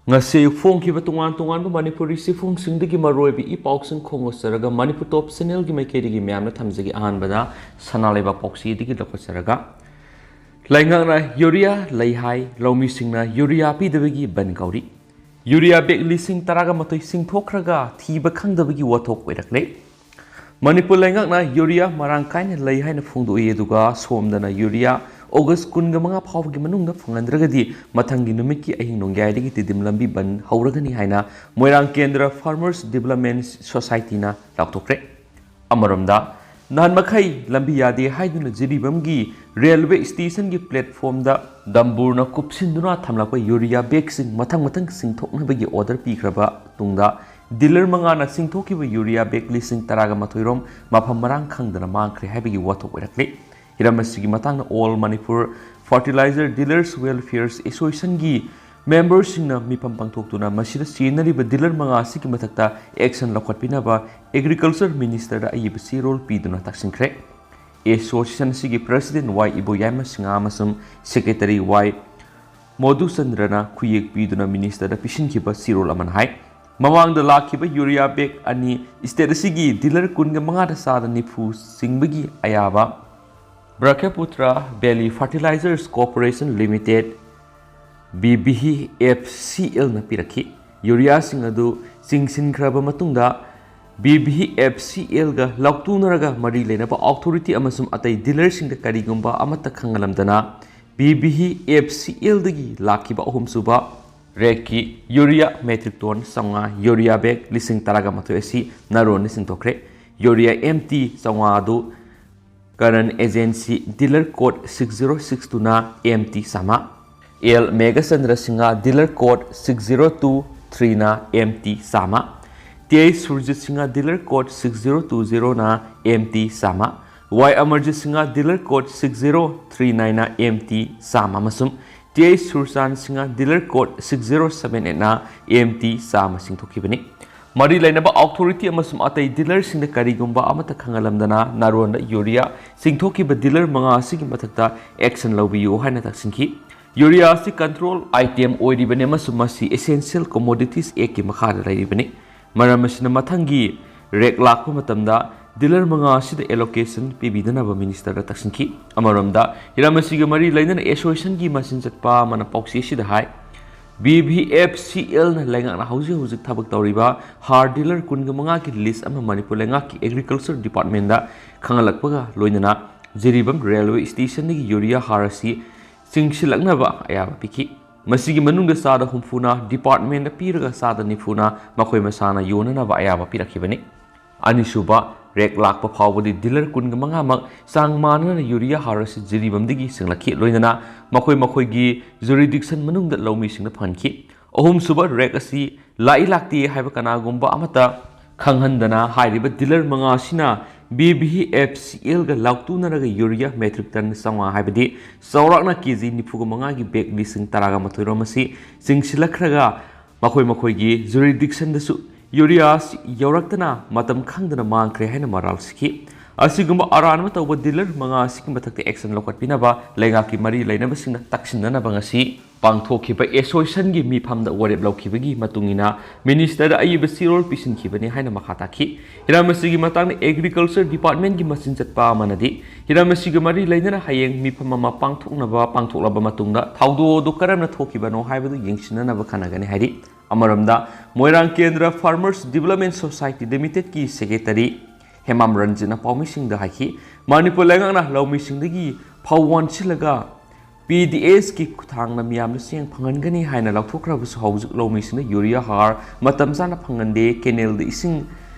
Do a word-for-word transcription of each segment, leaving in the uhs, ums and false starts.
ꯉꯁꯤ ꯐꯣꯡꯈꯤꯕ ꯇꯣꯉꯥꯟ ꯇꯣꯉꯥꯟꯕ ꯃꯅꯤꯄꯨꯔꯤ ꯆꯦꯐꯣꯡꯁꯤꯡꯗꯒꯤ ꯃꯔꯨꯑꯣꯏꯕ ꯏ ꯄꯥꯎꯁꯤꯡ ꯈꯣꯝꯒꯠꯆꯔꯒ ꯃꯅꯤꯄꯨꯔ ꯇꯣꯞ ꯆꯦꯅꯦꯜꯒꯤ ꯃꯥꯏꯀꯩꯗꯒꯤ ꯃꯌꯥꯝꯅ ꯊꯝꯖꯒꯦ꯫ ꯑꯍꯥꯟꯕꯗ ꯁꯅꯥ ꯂꯩꯕꯥꯛ ꯄꯥꯎꯆꯦꯗꯒꯤ ꯂꯧꯈꯠꯆꯔꯒ, ꯂꯩꯉꯥꯛꯅ ꯌꯨꯔꯤꯌꯥ ꯂꯩ ꯍꯥꯏ, ꯂꯧꯃꯤꯁꯤꯡꯅ ꯌꯨꯔꯤꯌꯥ ꯄꯤꯗꯕꯒꯤ ꯕꯟ ꯀꯧꯔꯤ꯫ ꯌꯨꯔꯤꯌꯥ ꯕꯦꯒ ꯂꯤꯁꯤꯡ ꯇꯔꯥꯒ ꯃꯥꯊꯣꯏ ꯆꯤꯡꯊꯣꯛꯈ꯭ꯔꯒ ꯊꯤꯕ ꯈꯪꯗꯕꯒꯤ ꯋꯥꯊꯣꯛ ꯑꯣꯏꯔꯛꯂꯦ꯫ ꯃꯅꯤꯄꯨꯔ ꯂꯩꯉꯥꯛꯅ ꯌꯨꯔꯤꯌꯥ ꯃꯔꯥꯡ ꯀꯥꯏꯅ ꯂꯩ ꯍꯥꯏꯅ ꯐꯣꯡꯗꯣꯛꯏ, ꯑꯗꯨꯒ ꯁꯣꯝꯗꯅ ꯌꯨꯔꯤꯌꯥ ꯑꯣꯒꯁ ꯀꯨꯟꯒ ꯃꯉꯥ ꯐꯥꯎꯕꯒꯤ ꯃꯅꯨꯡꯗ ꯐꯪꯍꯟꯗ꯭ꯔꯒꯗꯤ ꯃꯊꯪꯒꯤ ꯅꯨꯃꯤꯠꯀꯤ ꯑꯍꯤꯡ ꯅꯣꯡꯌꯥꯏꯗꯒꯤ ꯇꯤꯗꯤꯝ ꯂꯝꯕꯤ ꯕꯟ ꯍꯧꯔꯒꯅꯤ ꯍꯥꯏꯅ ꯃꯣꯏꯔꯥꯡ ꯀꯦꯟꯗ꯭ꯔ ꯐꯥꯔꯃꯔꯁ ꯗꯤꯕꯂꯞꯃꯦꯟ ꯁꯣꯁꯥꯏꯇꯤꯅ ꯂꯥꯎꯊꯣꯛꯈ꯭ꯔꯦ꯫ ꯑꯃꯔꯣꯝꯗ, ꯅꯍꯥꯟ ꯃꯈꯩ ꯂꯝꯕꯤ ꯌꯥꯗꯦ ꯍꯥꯏꯗꯨꯅ ꯖꯤꯔꯤꯕꯥꯝꯒꯤ ꯔꯦꯜꯋꯦ ꯁ꯭ꯇꯦꯁꯟꯒꯤ ꯄ꯭ꯂꯦꯠꯐꯣꯝꯗ ꯗꯝꯕꯨꯔꯅ ꯀꯨꯞꯁꯤꯟꯗꯨꯅ ꯊꯝꯂꯛꯄ ꯌꯨꯔꯤꯌꯥ ꯕꯦꯒꯁꯤꯡ ꯃꯊꯪ ꯃꯊꯪ ꯆꯤꯡꯊꯣꯛꯅꯕꯒꯤ ꯑꯣꯔꯗꯔ ꯄꯤꯈ꯭ꯔꯕ ꯇꯨꯡꯗ, ꯗꯤꯂꯔ ꯃꯉꯥꯅ ꯆꯤꯡꯊꯣꯛꯈꯤꯕ ꯌꯨꯔꯤꯌꯥ ꯕꯦꯒ ꯂꯤꯁꯤꯡ ꯇꯔꯥꯒ ꯃꯥꯊꯣꯏ ꯔꯣꯝ ꯃꯐꯝ ꯃꯔꯥꯡ ꯈꯪꯗꯅ ꯃꯥꯡꯈ꯭ꯔꯦ ꯍꯥꯏꯕꯒꯤ ꯋꯥꯊꯣꯛ ꯑꯣꯏꯔꯛꯂꯤ꯫ ꯍꯤꯔꯝ ꯑꯁꯤꯒꯤ ꯃꯇꯥꯡꯗ All Manipur Fertilizer Dealers Welfare Associationꯒꯤ ꯃꯦꯝꯕꯔꯁꯤꯡꯅ ꯃꯤꯐꯝ ꯄꯥꯡꯊꯣꯛꯇꯨꯅ ꯃꯁꯤꯗ ꯆꯦꯟꯅꯔꯤꯕ ꯗꯤꯂꯔ ꯃꯉꯥ ꯑꯁꯤꯒꯤ ꯃꯊꯛꯇ ꯑꯦꯛꯁꯟ ꯂꯧꯈꯠꯄꯤꯅꯕ ꯑꯦꯒ꯭ꯔꯤꯀꯜꯆꯔ ꯃꯤꯅꯤꯁꯇꯔꯗ ꯑꯏꯕ ꯆꯦꯔꯣꯜ ꯄꯤꯗꯨꯅ ꯇꯥꯛꯁꯤꯟꯈ꯭ꯔꯦ꯫ ꯑꯦꯁꯣꯁꯤꯌꯦꯁꯟ ꯑꯁꯤꯒꯤ ꯄ꯭ꯔꯁꯤꯗꯦꯟ ꯋꯥꯏ ꯏꯕꯣꯌꯥꯏꯃ ꯁꯤꯡꯍ ꯑꯃꯁꯨꯡ ꯁꯦꯀ꯭ꯔꯦꯇꯔꯤ ꯋꯥꯏ ꯃꯣꯗꯨꯆꯟꯗ꯭ꯔꯅ ꯈꯨꯌꯦꯛ ꯄꯤꯗꯨꯅ ꯃꯤꯅꯤꯁꯇꯔꯗ ꯄꯤꯁꯤꯟꯈꯤꯕ ꯆꯦꯔꯣꯜ ꯑꯃꯅ ꯍꯥꯏ, ꯃꯃꯥꯡꯗ ꯂꯥꯛꯈꯤꯕ ꯌꯨꯔꯤꯌꯥ ꯕꯦꯒ ꯑꯅꯤ ꯁ꯭ꯇꯦꯠ ꯑꯁꯤꯒꯤ ꯗꯤꯂꯔ ꯀꯨꯟꯒ ꯃꯉꯥꯗ ꯆꯥꯗ ꯅꯤꯐꯨ ꯆꯤꯡꯕꯒꯤ ꯑꯌꯥꯕ Brahmaputra valley fertilisers corporation limited, BBHFCLꯅ ꯄꯤꯔꯛꯈꯤ꯫ ꯌꯨꯔꯤꯌꯥꯁꯤꯡ ꯑꯗꯨ ꯆꯤꯡꯁꯤꯟꯈ꯭ꯔꯕ ꯃꯇꯨꯡꯗ, BBHFCLꯒ ꯂꯥꯎꯊꯣꯛꯅꯔꯒ ꯃꯔꯤ ꯂꯩꯅꯕ ꯑꯣꯊꯣꯔꯤꯇꯤ ꯑꯃꯁꯨꯡ ꯑꯇꯩ ꯗꯤꯂꯔꯁꯤꯡꯗ ꯀꯔꯤꯒꯨꯝꯕ ꯑꯃꯠꯇ ꯈꯪꯍꯜꯂꯝꯗꯅ, BBHFCLꯗꯒꯤ ꯂꯥꯛꯈꯤꯕ ꯑꯍꯨꯝꯁꯨꯕ ꯔꯦꯛꯀꯤ ꯌꯨꯔꯤꯌꯥ ꯃꯦꯇ꯭ꯔꯤꯛ ꯇꯣꯟ ꯆꯥꯝꯃꯉꯥ, ꯌꯨꯔꯤꯌꯥ ꯕꯦꯒ ꯂꯤꯁꯤꯡ ꯇꯔꯥꯒ ꯃꯥꯊꯣꯏ ꯑꯁꯤ ꯅꯥꯔꯣꯟꯗ ꯆꯤꯡꯊꯣꯛꯈ꯭ꯔꯦ꯫ ꯌꯨꯔꯤꯌꯥ MT ꯆꯥꯝꯃꯉꯥ ꯑꯗꯨ Karan agency dealer code six zero six twoꯅ MT ꯆꯥꯝꯃ, L Meghachandra Singh dealer code six zero two threeꯅ MT ꯆꯥꯝꯃ, T H Surjit Singh dealer code six zero two zeroꯅ MT ꯆꯥꯝꯃ, Y Amarjit Singh dealer code six zero three nineꯅ MT ꯆꯥꯝꯃ ꯑꯃꯁꯨꯡ T H Surchand Singh dealer code six zero seven eightꯅ MT ꯆꯥꯝꯃ ꯆꯤꯡꯊꯣꯛꯈꯤꯕꯅꯤ꯫ ꯃꯔꯤ ꯂꯩꯅꯕ ꯑꯣꯊꯣꯔꯤꯇꯤ ꯑꯃꯁꯨꯡ ꯑꯇꯩ ꯗꯤꯂꯔꯁꯤꯡꯗ ꯀꯔꯤꯒꯨꯝꯕ ꯑꯃꯠꯇ ꯈꯪꯍꯜꯂꯝꯗꯅ ꯅꯥꯔꯣꯟꯗ ꯌꯨꯔꯤꯌꯥ ꯆꯤꯡꯊꯣꯛꯈꯤꯕ ꯗꯤꯂꯔ ꯃꯉꯥ ꯑꯁꯤꯒꯤ ꯃꯊꯛꯇ ꯑꯦꯛꯁꯟ ꯂꯧꯕꯤꯌꯨ ꯍꯥꯏꯅ ꯇꯥꯛꯁꯤꯟꯈꯤ꯫ ꯌꯨꯔꯤꯌꯥ ꯑꯁꯤ control item ꯑꯣꯏꯔꯤꯕꯅꯤ ꯑꯃꯁꯨꯡ ꯃꯁꯤ Essential Commodities Actꯀꯤ ꯃꯈꯥꯗ ꯂꯩꯔꯤꯕꯅꯤ꯫ ꯃꯔꯝ ꯑꯁꯤꯅ ꯃꯊꯪꯒꯤ ꯔꯦꯛ ꯂꯥꯛꯄ ꯃꯇꯝꯗ ꯗꯤꯂꯔ ꯃꯉꯥ ꯑꯁꯤꯗ allocation ꯄꯤꯕꯤꯗꯅꯕ ꯃꯤꯅꯤꯁꯇꯔꯗ ꯇꯛꯁꯤꯟꯈꯤ꯫ ꯑꯃꯔꯣꯝꯗ ꯍꯤꯔꯝ ꯑꯁꯤꯒ ꯃꯔꯤ ꯂꯩꯅꯅ ꯑꯦꯁꯣꯁꯤꯌꯦꯁꯟꯒꯤ ꯃꯆꯤꯟ ꯆꯠꯄ ꯑꯃꯅ ꯄꯥꯎꯆꯦ ꯑꯁꯤꯗ ꯍꯥꯏ, ꯕꯤ ꯚꯤ ꯑꯦꯐ ꯁꯤ ꯑꯦꯜꯅ ꯂꯩꯉꯥꯛꯅ ꯍꯧꯖꯤꯛ ꯍꯧꯖꯤꯛ ꯊꯕꯛ ꯇꯧꯔꯤꯕ ꯍꯥꯔ ꯗꯤꯂꯔ ꯀꯨꯟꯒ ꯃꯉꯥꯒꯤ ꯂꯤꯁ ꯑꯃ ꯃꯅꯤꯄꯨꯔ ꯂꯩꯉꯥꯛꯀꯤ ꯑꯦꯒ꯭ꯔꯤꯀꯜꯆꯔ ꯗꯤꯄꯥꯔꯠꯃꯦꯟꯗ ꯈꯪꯍꯜꯂꯛꯄꯒ ꯂꯣꯏꯅꯅ ꯖꯤꯔꯤꯕꯥꯝ ꯔꯦꯜꯋꯦ ꯁ꯭ꯇꯦꯁꯟꯗꯒꯤ ꯌꯨꯔꯤꯌꯥ ꯍꯥꯔ ꯑꯁꯤ ꯆꯤꯡꯁꯤꯜꯂꯛꯅꯕ ꯑꯌꯥꯕ ꯄꯤꯈꯤ꯫ ꯃꯁꯤꯒꯤ ꯃꯅꯨꯡꯗ ꯆꯥꯗ ꯍꯨꯝꯐꯨꯅ ꯗꯤꯄꯥꯔꯠꯃꯦꯟꯗ ꯄꯤꯔꯒ ꯆꯥꯗ ꯅꯤꯐꯨꯅ ꯃꯈꯣꯏ ꯃꯁꯥꯅ ꯌꯣꯟꯅꯅꯕ ꯑꯌꯥꯕ ꯄꯤꯔꯛꯈꯤꯕꯅꯤ꯫ ꯑꯅꯤꯁꯨꯕ ꯔꯦꯛ ꯂꯥꯛꯄ ꯐꯥꯎꯕꯗꯤ ꯗꯤꯂꯔ ꯀꯨꯟꯒ ꯃꯉꯥꯃꯛ ꯆꯥꯡ ꯃꯥꯟꯅꯅ ꯌꯨꯔꯤꯌꯥ ꯍꯥꯔ ꯑꯁꯤ ꯖꯤꯔꯤꯕꯥꯝꯗꯒꯤ ꯆꯤꯡꯂꯛꯈꯤ, ꯂꯣꯏꯅꯅ ꯃꯈꯣꯏ ꯃꯈꯣꯏꯒꯤ ꯖꯨꯔꯤꯗꯤꯛꯁꯟ ꯃꯅꯨꯡꯗ ꯂꯧꯃꯤꯁꯤꯡꯗ ꯐꯪꯍꯟꯈꯤ꯫ ꯑꯍꯨꯝꯁꯨꯕ ꯔꯦꯛ ꯑꯁꯤ ꯂꯥꯛꯏ ꯂꯥꯛꯇꯦ ꯍꯥꯏꯕ ꯀꯅꯥꯒꯨꯝꯕ ꯑꯃꯠꯇ ꯈꯪꯍꯟꯗꯅ ꯍꯥꯏꯔꯤꯕ ꯗꯤꯂꯔ ꯃꯉꯥ ꯑꯁꯤꯅ B V F C ꯑꯦꯜꯒ ꯂꯥꯎꯇꯨꯅꯔꯒ urea metric ton ꯆꯥꯝꯃꯉꯥ, ꯍꯥꯏꯕꯗꯤ ꯆꯥꯎꯔꯥꯛꯅ ꯀꯦ ꯖꯤ ꯅꯤꯐꯨꯒ ꯃꯉꯥꯒꯤ ꯕꯦꯒ ꯂꯤꯁꯤꯡ ꯇꯔꯥꯒ ꯃꯥꯊꯣꯏ ꯔꯣꯝ ꯑꯁꯤ ꯆꯤꯡꯁꯤꯜꯂꯛꯈ꯭ꯔꯒ ꯃꯈꯣꯏ ꯃꯈꯣꯏꯒꯤ ꯖꯨꯔꯤꯗꯤꯛꯁꯟꯗꯁꯨ ꯌꯨꯔꯤꯌꯥ ꯑꯁꯤ ꯌꯧꯔꯛꯇꯅ ꯃꯇꯝ ꯈꯪꯗꯅ ꯃꯥꯡꯈ꯭ꯔꯦ ꯍꯥꯏꯅ ꯃꯔꯥꯜ ꯁꯤꯈꯤ꯫ ꯑꯁꯤꯒꯨꯝꯕ ꯑꯔꯥꯟꯕ ꯇꯧꯕ ꯗꯤꯂꯔ ꯃꯉꯥ ꯑꯁꯤꯒꯤ ꯃꯊꯛꯇ ꯑꯦꯛꯁꯟ ꯂꯧꯈꯠꯄꯤꯅꯕ ꯂꯩꯉꯥꯛꯀꯤ ꯃꯔꯤ ꯂꯩꯅꯕꯁꯤꯡꯅ ꯇꯛꯁꯤꯟꯅꯅꯕ ꯉꯁꯤ ꯄꯥꯡꯊꯣꯛꯈꯤꯕ ꯑꯦꯁꯣꯁꯤꯌꯦꯁꯟꯒꯤ ꯃꯤꯐꯝꯗ ꯋꯥꯔꯦꯞ ꯂꯧꯈꯤꯕꯒꯤ ꯃꯇꯨꯡ ꯏꯟꯅ ꯃꯤꯅꯤꯁꯇꯔꯗ ꯑꯏꯕ ꯆꯦꯔꯣꯜ ꯄꯤꯁꯤꯟꯈꯤꯕꯅꯤ ꯍꯥꯏꯅ ꯃꯈꯥ ꯇꯥꯈꯤ꯫ ꯍꯤꯔꯝ ꯑꯁꯤꯒꯤ ꯃꯇꯥꯡꯗ ꯑꯦꯒ꯭ꯔꯤꯀꯜꯆꯔ ꯗꯤꯄꯥꯔꯠꯃꯦꯟꯒꯤ ꯃꯆꯤꯟ ꯆꯠꯄ ꯑꯃꯅꯗꯤ ꯍꯤꯔꯝ ꯑꯁꯤꯒ ꯃꯔꯤ ꯂꯩꯅꯅ ꯍꯌꯦꯡ ꯃꯤꯐꯝ ꯑꯃ ꯄꯥꯡꯊꯣꯛꯅꯕ ꯄꯥꯡꯊꯣꯛꯂꯕ ꯃꯇꯨꯡꯗ ꯊꯧꯗꯣꯛ ꯑꯗꯨ ꯀꯔꯝꯅ ꯊꯣꯛꯈꯤꯕꯅꯣ ꯍꯥꯏꯕꯗꯨ ꯌꯦꯡꯁꯤꯟꯅꯅꯕ ꯈꯟꯅꯒꯅꯤ ꯍꯥꯏꯔꯤ꯫ ꯑꯃꯔꯣꯝꯗ ꯃꯣꯏꯔꯥꯡ ꯀꯦꯟꯗ꯭ꯔ farmers development society ꯂꯤꯃꯤꯇꯦꯗꯀꯤ secretary Hemam ꯔꯟꯖꯤꯠꯅ ꯄꯥꯎꯃꯤꯁꯤꯡꯗ ꯍꯥꯏꯈꯤ, ꯃꯅꯤꯄꯨꯔ ꯂꯩꯉꯥꯛꯅ ꯂꯧꯃꯤꯁꯤꯡꯗꯒꯤ ꯐꯧ ꯋꯥꯟꯁꯤꯜꯂꯒ ꯄꯤ ꯗꯤ ꯑꯦꯁꯀꯤ ꯈꯨꯠꯊꯥꯡꯗ ꯃꯤꯌꯥꯝꯗ ꯆꯦꯡ ꯐꯪꯍꯟꯒꯅꯤ ꯍꯥꯏꯅ ꯂꯥꯎꯊꯣꯛꯈ꯭ꯔꯕꯁꯨ ꯍꯧꯖꯤꯛ ꯂꯧꯃꯤꯁꯤꯡꯅ ꯌꯨꯔꯤꯌꯥ ꯍꯥꯔ ꯃꯇꯝ ꯆꯥꯅ ꯐꯪꯍꯟꯗꯦ, ꯀꯦꯅꯦꯜꯗ ꯏꯁꯤꯡ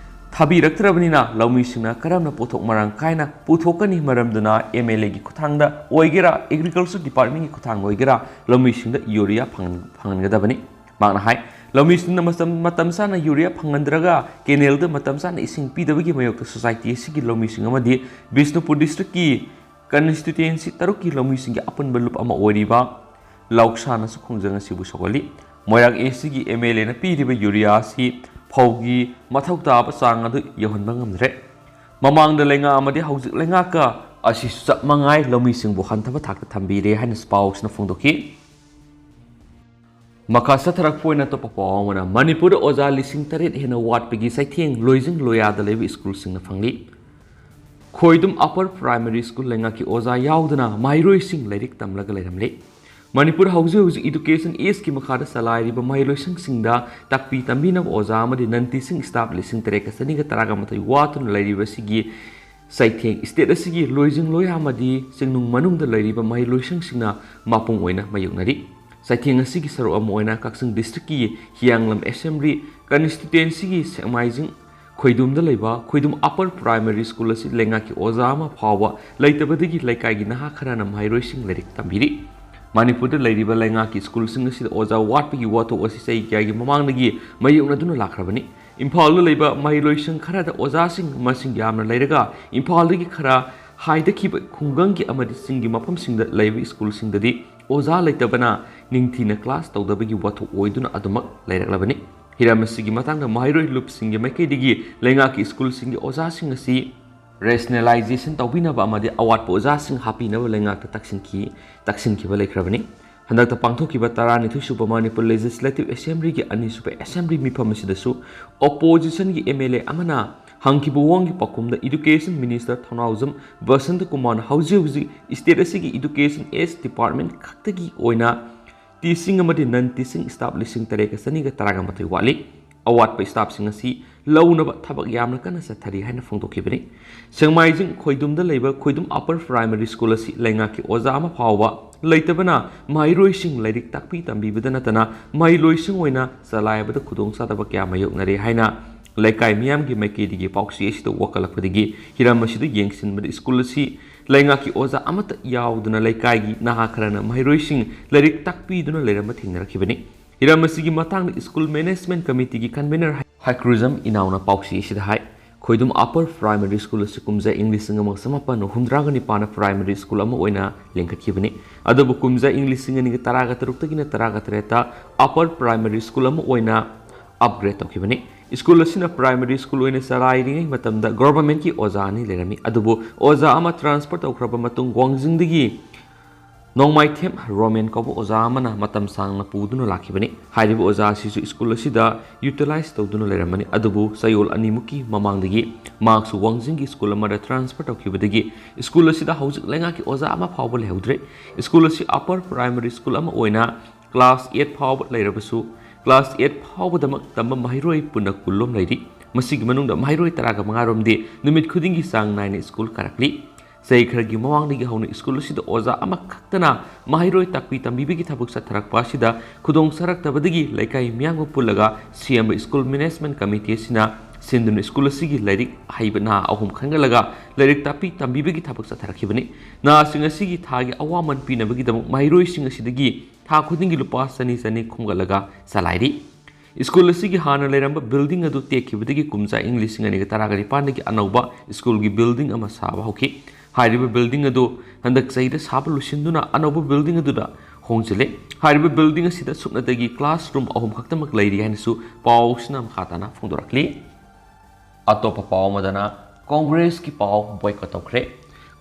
ꯊꯥꯕꯤꯔꯛꯇ꯭ꯔꯕꯅꯤꯅ ꯂꯧꯃꯤꯁꯤꯡꯅ ꯀꯔꯝꯅ ꯄꯣꯠꯊꯣꯛ ꯃꯔꯥꯡ ꯀꯥꯏꯅ ꯄꯨꯊꯣꯛꯀꯅꯤ? ꯃꯔꯝꯗꯨꯅ ꯑꯦꯝ ꯑꯦꯜ ꯑꯦꯒꯤ ꯈꯨꯠꯊꯥꯡꯗ ꯑꯣꯏꯒꯦꯔꯥ, ꯑꯦꯒ꯭ꯔꯤꯀꯜꯆꯔ ꯗꯤꯄꯥꯔꯠꯃꯦꯟꯒꯤ ꯈꯨꯠꯊꯥꯡꯗ ꯑꯣꯏꯒꯦꯔꯥ, ꯂꯧꯃꯤꯁꯤꯡꯗ ꯌꯨꯔꯤꯌꯥ ꯐꯪꯍꯟ-, ꯐꯪꯍꯟꯒꯗꯕꯅꯤ꯫ ꯃꯍꯥꯛꯅ ꯍꯥꯏ, ꯂꯧꯃꯤꯁꯤꯡꯅ ꯃꯇꯝ, ꯃꯇꯝ ꯆꯥꯅ ꯌꯨꯔꯤꯌꯥ ꯐꯪꯍꯟꯗ꯭ꯔꯒ ꯀꯦꯅꯦꯜꯗ ꯃꯇꯝ ꯆꯥꯅ ꯏꯁꯤꯡ ꯄꯤꯗꯕꯒꯤ ꯃꯥꯌꯣꯛꯇ ꯁꯣꯁꯥꯏꯇꯤ ꯑꯁꯤꯒꯤ ꯂꯧꯃꯤꯁꯤꯡ ꯑꯃꯗꯤ ꯕꯤꯁꯅꯨꯄꯨꯔ ꯗꯤꯁꯇ꯭ꯔꯤꯛꯀꯤ ꯀꯟꯁꯇꯤꯇ꯭ꯋꯦꯟꯁꯤ ꯇꯔꯨꯛꯀꯤ ꯂꯧꯃꯤꯁꯤꯡꯒꯤ ꯑꯄꯨꯟꯕ ꯂꯨꯞ ꯑꯃ ꯑꯣꯏꯔꯤꯕ ꯂꯧꯁꯥꯅꯁꯨ ꯈꯣꯡꯖꯪ ꯑꯁꯤꯕꯨ ꯁꯧꯒꯠꯂꯤ꯫ ꯃꯣꯏꯔꯥꯡ ꯑꯦꯁꯤꯒꯤ ꯑꯦꯝ ꯑꯦꯜ ꯑꯦꯅ ꯄꯤꯔꯤꯕ ꯌꯨꯔꯤꯌꯥ ꯑꯁꯤ ꯐꯧꯒꯤ ꯃꯊꯧ ꯇꯥꯕ ꯆꯥꯡ ꯑꯗꯨ ꯌꯧꯍꯟꯕ ꯉꯝꯗ꯭ꯔꯦ꯫ ꯃꯃꯥꯡꯗ ꯂꯩꯉꯥꯛ ꯑꯃꯗꯤ ꯍꯧꯖꯤꯛ ꯂꯩꯉꯥꯛꯀ ꯑꯁꯤꯁꯨ ꯆꯞ ꯃꯥꯟꯅꯩ, ꯂꯧꯃꯤꯁꯤꯡꯕꯨ ꯍꯟꯊꯕ ꯊꯥꯛꯇ ꯊꯝꯕꯤꯔꯦ ꯍꯥꯏꯅ ꯄꯥꯎꯁꯤꯅ ꯐꯣꯡꯗꯣꯛꯈꯤ꯫ ꯃꯈꯥ ꯆꯠꯊꯔꯛꯄ ꯑꯣꯏꯅ ꯑꯇꯣꯞꯄ ꯄꯥꯎ ꯑꯃꯅ, ꯃꯅꯤꯄꯨꯔꯗ ꯑꯣꯖꯥ ꯂꯤꯁꯤꯡ ꯇꯔꯦꯠ ꯍꯦꯟꯅ ꯋꯥꯠꯄꯒꯤ ꯆꯩꯊꯦꯡ ꯂꯣꯏꯖꯤꯡ ꯂꯣꯌꯥꯗ ꯂꯩꯕ ꯁ꯭ꯀꯨꯜꯁꯤꯡꯅ ꯐꯪꯂꯤ꯫ ꯈꯣꯏꯗꯨꯝ Upper Primary School ꯂꯩꯉꯥꯛꯀꯤ ꯑꯣꯖꯥ ꯌꯥꯎꯗꯅ ꯃꯍꯩꯔꯣꯏꯁꯤꯡ ꯂꯥꯏꯔꯤꯛ ꯇꯝꯂꯒ ꯂꯩꯔꯝꯂꯤ꯫ ꯃꯅꯤꯄꯨꯔ ꯍꯧꯖꯤꯛ ꯍꯧꯖꯤꯛ Education Act ꯀꯤ ꯃꯈꯥꯗ ꯆꯂꯥꯏꯔꯤꯕ ꯃꯍꯩꯂꯣꯏꯁꯪꯁꯤꯡꯗ ꯇꯥꯛꯄꯤ ꯇꯝꯕꯤꯅꯕ ꯑꯣꯖꯥ ꯑꯃꯗꯤ non teaching staff ꯂꯤꯁꯤꯡ ꯇꯔꯦꯠꯀ ꯆꯅꯤꯒ ꯇꯔꯥꯒ ꯃꯥꯊꯣꯏ ꯋꯥꯠꯇꯨꯅ ꯂꯩꯔꯤꯕ ꯑꯁꯤꯒꯤ ꯆꯩꯊꯦꯡ state ꯑꯁꯤꯒꯤ ꯂꯣꯏꯖꯤꯡ ꯂꯣꯌꯥ ꯑꯃꯗꯤ ꯆꯤꯡꯅꯨꯡ ꯃꯅꯨꯡꯗ ꯂꯩꯔꯤꯕ ꯃꯍꯩꯂꯣꯏꯁꯪꯁꯤꯡꯅ ꯃꯄꯨꯡ ꯑꯣꯏꯅ ꯃꯥꯌꯣꯛꯅꯔꯤ꯫ ꯆꯩꯊꯦꯡ ꯑꯁꯤꯒꯤ ꯁꯔꯨꯛ ꯑꯃ ꯑꯣꯏꯅ ꯀꯛꯆꯤꯡ district ꯀꯤ ꯍꯤꯌꯥꯡꯂꯝ Assembly Constituency ꯒꯤ ꯁꯦꯛꯃꯥꯏꯖꯤꯡ ꯈꯣꯏꯗꯨꯝꯗ ꯂꯩꯕ ꯈꯣꯏꯗꯨꯝ Upper Primary School ꯑꯁꯤ ꯂꯩꯉꯥꯛꯀꯤ ꯑꯣꯖꯥ ꯑꯃ ꯐꯥꯎꯕ ꯂꯩꯇꯕꯗꯒꯤ ꯂꯩꯀꯥꯏꯒꯤ ꯅꯍꯥ ꯈꯔꯅ ꯃꯍꯩꯔꯣꯏꯁꯤꯡ ꯂꯥꯏꯔꯤꯛ ꯇꯝꯕꯤꯔꯤ꯫ ꯃꯅꯤꯄꯨꯔꯗ ꯂꯩꯔꯤꯕ ꯂꯩꯉꯥꯛꯀꯤ ꯁ꯭ꯀꯨꯜꯁꯤꯡ ꯑꯁꯤꯗ ꯑꯣꯖꯥ ꯋꯥꯠꯄꯒꯤ ꯋꯥꯊꯣꯛ ꯑꯁꯤ ꯆꯍꯤ ꯀꯌꯥꯒꯤ ꯃꯃꯥꯡꯗꯒꯤ ꯃꯥꯌꯣꯛꯅꯗꯨꯅ ꯂꯥꯛꯈ꯭ꯔꯕꯅꯤ꯫ ꯏꯝꯐꯥꯜꯗ ꯂꯩꯕ ꯃꯍꯩꯂꯣꯏꯁꯪ ꯈꯔꯗ ꯑꯣꯖꯥꯁꯤꯡ ꯃꯁꯤꯡ ꯌꯥꯝꯅ ꯂꯩꯔꯒ ꯏꯝꯐꯥꯜꯗꯒꯤ ꯈꯔ ꯍꯥꯏꯗꯈꯤꯕ ꯈꯨꯡꯒꯪꯒꯤ ꯑꯃꯗꯤ ꯆꯤꯡꯒꯤ ꯃꯐꯝꯁꯤꯡꯗ ꯂꯩꯕ ꯁ꯭ꯀꯨꯜꯁꯤꯡꯗꯗꯤ ꯑꯣꯖꯥ ꯂꯩꯇꯕꯅ ꯅꯤꯡꯊꯤꯅ class ꯇꯧꯗꯕꯒꯤ ꯋꯥꯊꯣꯛ ꯑꯣꯏꯗꯨꯅ ꯑꯗꯨꯃꯛ ꯂꯩꯔꯛꯂꯕꯅꯤ꯫ ꯍꯤꯔꯝ ꯑꯁꯤꯒꯤ ꯃꯇꯥꯡꯗ ꯃꯍꯩꯔꯣꯏ ꯂꯨꯞꯁꯤꯡꯒꯤ ꯃꯥꯏꯀꯩꯗꯒꯤ ꯂꯩꯉꯥꯛꯀꯤ ꯁ꯭ꯀꯨꯜꯁꯤꯡꯒꯤ ꯑꯣꯖꯥꯁꯤꯡ ꯑꯁꯤ rationalization ꯇꯧꯕꯤꯅꯕ ꯑꯃꯗꯤ ꯑꯋꯥꯠꯄ ꯑꯣꯖꯥꯁꯤꯡ ꯍꯥꯞꯄꯤꯅꯕ ꯂꯩꯉꯥꯛꯇ ꯇꯛꯁꯤꯟꯈꯤ, ꯇꯛꯁꯤꯟꯈꯤꯕ ꯂꯩꯈ꯭ꯔꯕꯅꯤ꯫ ꯍꯟꯗꯛꯇ ꯄꯥꯡꯊꯣꯛꯈꯤꯕ ꯇꯔꯥꯅꯤꯊꯣꯏ ꯁꯨꯕ ꯃꯅꯤꯄꯨꯔ Legislative Assembly ꯒꯤ ꯑꯅꯤꯁꯨꯕ Assembly ꯃꯤꯐꯝ ꯑꯁꯤꯗꯁꯨ opposition ꯒꯤ M L A ꯑꯃꯅ ꯍꯪꯈꯤꯕ ꯋꯥꯍꯪꯒꯤ ꯄꯥꯎꯈꯨꯝꯗ Education Minister ꯊꯧꯅꯥꯎꯖꯝ ꯕꯁꯟꯇ ꯀꯨꯃꯥꯔꯅ ꯍꯧꯖꯤꯛ ꯍꯧꯖꯤꯛ state ꯑꯁꯤꯒꯤ Education Act Department ꯈꯛꯇꯒꯤ ꯑꯣꯏꯅ teaching ꯑꯃꯗꯤ non teaching staff ꯂꯤꯁꯤꯡ ꯇꯔꯦꯠꯀ ꯆꯅꯤꯒ ꯇꯔꯥꯒ ꯃꯥꯊꯣꯏ ꯋꯥꯠꯂꯤ꯫ ꯑꯋꯥꯠꯄ staff ꯁꯤꯡ ꯑꯁꯤ ꯂꯧꯅꯕ ꯊꯕꯛ ꯌꯥꯝꯅ ꯀꯟꯅ ꯆꯠꯊꯔꯤ ꯍꯥꯏꯅ ꯐꯣꯡꯗꯣꯛꯈꯤꯕꯅꯤ꯫ ꯁꯦꯛꯃꯥꯏꯖꯤꯡ ꯈꯣꯏꯗꯨꯝꯗ ꯂꯩꯕ ꯈꯣꯏꯗꯨꯝ Upper Primary School ꯑꯁꯤ ꯂꯩꯉꯥꯛꯀꯤ ꯑꯣꯖꯥ ꯑꯃ ꯐꯥꯎꯕ ꯂꯩꯇꯕꯅ ꯃꯍꯩꯔꯣꯏꯁꯤꯡ ꯂꯥꯏꯔꯤꯛ ꯇꯥꯛꯄꯤ ꯇꯝꯕꯤꯕꯗ ꯅꯠꯇꯅ ꯃꯍꯩꯂꯣꯏꯁꯪ ꯑꯣꯏꯅ ꯆꯂꯥꯏꯕꯗ ꯈꯨꯗꯣꯡꯆꯥꯗꯕ ꯀꯌꯥ ꯃꯥꯌꯣꯛꯅꯔꯦ ꯍꯥꯏꯅ ꯂꯩꯀꯥꯏ ꯃꯤꯌꯥꯝꯒꯤ ꯃꯥꯏꯀꯩꯗꯒꯤ ꯄꯥꯎꯆꯦ ꯑꯁꯤꯗ ꯋꯥꯀꯠꯂꯛꯄꯗꯒꯤ ꯍꯤꯔꯝ ꯑꯁꯤꯗ ꯌꯦꯡꯁꯤꯟꯕꯗ ꯁ꯭ꯀꯨꯜ ꯑꯁꯤ ꯂꯩꯉꯥꯛꯀꯤ ꯑꯣꯖꯥ ꯑꯃꯠꯇ ꯌꯥꯎꯗꯅ ꯂꯩꯀꯥꯏꯒꯤ ꯅꯍꯥ ꯈꯔꯅ ꯃꯍꯩꯔꯣꯏꯁꯤꯡ ꯂꯥꯏꯔꯤꯛ ꯇꯥꯛꯄꯤꯗꯨꯅ ꯂꯩꯔꯝꯕ ꯊꯦꯡꯅꯔꯛꯈꯤꯕꯅꯤ꯫ ꯍꯤꯔꯝ ꯑꯁꯤꯒꯤ ꯃꯇꯥꯡꯗ School Management Committee ꯒꯤ convener ꯍꯥꯏꯀ꯭ꯔꯨꯖꯝ ꯏꯅꯥꯎꯅ ꯄꯥꯎꯆꯦ ꯑꯁꯤꯗ ꯍꯥꯏ, ꯈꯣꯏꯗꯨꯝ Upper Primary School ꯑꯁꯤ ꯀꯨꯝꯖꯥ ꯏꯪ ꯂꯤꯁꯤꯡ ꯑꯃꯒ ꯆꯃꯥꯄꯟ ꯍꯨꯝꯗ꯭ꯔꯥꯒ ꯅꯤꯄꯥꯟꯗ primary school ꯑꯃ ꯑꯣꯏꯅ ꯂꯤꯡꯈꯠꯈꯤꯕꯅꯤ꯫ ꯑꯗꯨꯕꯨ ꯀꯨꯝꯖꯥ ꯏꯪ ꯂꯤꯁꯤꯡ ꯑꯅꯤꯒ ꯇꯔꯥꯒ ꯇꯔꯨꯛꯇꯒꯤꯅ ꯇꯔꯥꯒ ꯇꯔꯦꯠꯇ Upper Primary School ꯑꯃ ꯑꯣꯏꯅ upgrade ꯇꯧꯈꯤꯕꯅꯤ꯫ ꯁ꯭ꯀꯨꯜ ꯑꯁꯤꯅ ꯄ꯭ꯔꯥꯏꯃꯔꯤ ꯁ꯭ꯀꯨꯜ ꯑꯣꯏꯅ ꯆꯂꯥꯏꯔꯤꯉꯩ ꯃꯇꯝꯗ ꯒꯣꯚꯔꯟꯃꯦꯟꯠꯀꯤ ꯑꯣꯖꯥ ꯑꯅꯤ ꯂꯩꯔꯝꯃꯤ, ꯑꯗꯨꯕꯨ ꯑꯣꯖꯥ ꯑꯃ ꯇ꯭ꯔꯥꯟꯁꯐꯔ ꯇꯧꯈ꯭ꯔꯕ ꯃꯇꯨꯡ ꯋꯥꯡꯖꯤꯡꯗꯒꯤ ꯅꯣꯡꯃꯥꯏꯊꯦꯝ ꯔꯣꯃꯦꯟ ꯀꯧꯕ ꯑꯣꯖꯥ ꯑꯃꯅ ꯃꯇꯝ ꯁꯥꯡꯅ ꯄꯨꯗꯨꯅ ꯂꯥꯛꯈꯤꯕꯅꯤ꯫ ꯍꯥꯏꯔꯤꯕ ꯑꯣꯖꯥ ꯑꯁꯤꯁꯨ ꯁ꯭ꯀꯨꯜ ꯑꯁꯤꯗ ꯌꯨꯇꯤꯂꯥꯏꯖ ꯇꯧꯗꯨꯅ ꯂꯩꯔꯝꯕꯅꯤ, ꯑꯗꯨꯕꯨ ꯆꯌꯣꯜ ꯑꯅꯤꯃꯨꯛꯀꯤ ꯃꯃꯥꯡꯗꯒꯤ ꯃꯍꯥꯛꯁꯨ ꯋꯥꯡꯖꯤꯡꯒꯤ ꯁ꯭ꯀꯨꯜ ꯑꯃꯗ ꯇ꯭ꯔꯥꯟꯁꯐꯔ ꯇꯧꯈꯤꯕꯗꯒꯤ ꯁ꯭ꯀꯨꯜ ꯑꯁꯤꯗ ꯍꯧꯖꯤꯛ ꯂꯩꯉꯥꯛꯀꯤ ꯑꯣꯖꯥ ꯑꯃ ꯐꯥꯎꯕ ꯂꯩꯍꯧꯗ꯭ꯔꯦ꯫ ꯁ꯭ꯀꯨꯜ ꯑꯁꯤ ꯑꯄꯔ ꯄ꯭ꯔꯥꯏꯃꯔꯤ ꯁ꯭ꯀꯨꯜ ꯑꯃ ꯑꯣꯏꯅ ꯀ꯭ꯂꯥꯁ ꯑꯩꯠ ꯐꯥꯎꯕ ꯂꯩꯔꯕꯁꯨ, ꯀ꯭ꯂꯥꯁ ꯑꯩꯠ ꯐꯥꯎꯕꯗꯃꯛ ꯇꯝꯕ ꯃꯍꯩꯔꯣꯏ ꯄꯨꯟꯅ ꯀꯨꯟꯂꯣꯝ ꯂꯩꯔꯤ꯫ ꯃꯁꯤꯒꯤ ꯃꯅꯨꯡꯗ ꯃꯍꯩꯔꯣꯏ ꯇꯔꯥꯒ ꯃꯉꯥꯔꯣꯝꯗꯤ ꯅꯨꯃꯤꯠ ꯈꯨꯗꯤꯡꯒꯤ ꯆꯥꯡ ꯅꯥꯏꯅ ꯁ꯭ꯀꯨꯜ ꯀꯥꯔꯛꯂꯤ꯫ ꯆꯍꯤ ꯈꯔꯒꯤ ꯃꯃꯥꯡꯗꯒꯤ ꯍꯧꯅ ꯁ꯭ꯀꯨꯜ ꯑꯁꯤꯗ ꯑꯣꯖꯥ ꯑꯃꯈꯛꯇꯅ ꯃꯍꯩꯔꯣꯏ ꯇꯥꯛꯄꯤ ꯇꯝꯕꯤꯕꯒꯤ ꯊꯕꯛ ꯆꯠꯊꯔꯛꯄ ꯑꯁꯤꯗ ꯈꯨꯗꯣꯡ ꯆꯥꯔꯛꯇꯕꯗꯒꯤ ꯂꯩꯀꯥꯏ ꯃꯤꯌꯥꯝꯒ ꯄꯨꯜꯂꯒ ꯁꯦꯝꯕ ꯁ꯭ꯀꯨꯜ ꯃꯦꯅꯦꯖꯃꯦꯟꯠ ꯀꯃꯤꯇꯤ ꯑꯁꯤꯅ ꯁꯤꯟꯗꯨꯅ ꯁ꯭ꯀꯨꯜ ꯑꯁꯤꯒꯤ ꯂꯥꯏꯔꯤꯛ ꯍꯩꯕ ꯅꯍꯥ ꯑꯍꯨꯝ ꯈꯟꯒꯠꯂꯒ ꯂꯥꯏꯔꯤꯛ ꯇꯥꯛꯄꯤ ꯇꯝꯕꯤꯕꯒꯤ ꯊꯕꯛ ꯆꯠꯊꯔꯛꯈꯤꯕꯅꯤ꯫ ꯅꯍꯥꯁꯤꯡ ꯑꯁꯤꯒꯤ ꯊꯥꯒꯤ ꯑꯋꯥꯃꯟ ꯄꯤꯅꯕꯒꯤꯗꯃꯛ ꯃꯍꯩꯔꯣꯏꯁꯤꯡ ꯑꯁꯤꯗꯒꯤ ꯊꯥ ꯈꯨꯗꯤꯡꯒꯤ ꯂꯨꯄꯥ ꯆꯅꯤ ꯆꯅꯤ ꯈꯣꯝꯒꯠꯂꯒ ꯆꯂꯥꯏꯔꯤ꯫ ꯁ꯭ꯀꯨꯜ ꯑꯁꯤꯒꯤ ꯍꯥꯟꯅ ꯂꯩꯔꯝꯕ ꯕꯤꯜꯗꯤꯡ ꯑꯗꯨ ꯇꯦꯛꯈꯤꯕꯗꯒꯤ ꯀꯨꯝꯖꯥ ꯏꯪ ꯂꯤꯁꯤꯡ ꯑꯅꯤꯒ ꯇꯔꯥꯒ ꯅꯤꯄꯥꯟꯗꯒꯤ ꯑꯅꯧꯕ ꯁ꯭ꯀꯨꯜꯒꯤ ꯕꯤꯜꯗꯤꯡ ꯑꯃ ꯁꯥꯕ ꯍꯧꯈꯤ꯫ ꯍꯥꯏꯔꯤꯕ ꯕꯤꯜꯗꯤꯡ ꯑꯗꯨ ꯍꯟꯗꯛ ꯆꯍꯤꯗ ꯁꯥꯕ ꯂꯣꯏꯁꯤꯟꯗꯨꯅ ꯑꯅꯧꯕ ꯕꯤꯜꯗꯤꯡ ꯑꯗꯨꯗ ꯍꯣꯡꯖꯤꯜꯂꯦ꯫ ꯍꯥꯏꯔꯤꯕ ꯕꯤꯜꯗꯤꯡ ꯑꯁꯤꯗ ꯁꯨꯞꯅꯇꯒꯤ ꯀ꯭ꯂꯥꯁꯔꯨꯝ ꯑꯍꯨꯝ ꯈꯛꯇꯃꯛ ꯂꯩꯔꯤ ꯍꯥꯏꯅꯁꯨ ꯄꯥꯎꯁꯤꯅ ꯃꯈꯥ ꯇꯥꯅ ꯐꯣꯡꯗꯣꯔꯛꯂꯤ꯫ ꯑꯇꯣꯞꯄ ꯄꯥꯎ ꯑꯃꯗꯅ ꯀꯣꯡꯒ꯭ꯔꯦꯁꯀꯤ ꯄꯥꯎ ꯕꯣꯏꯀꯣꯠ ꯇꯧꯈ꯭ꯔꯦ꯫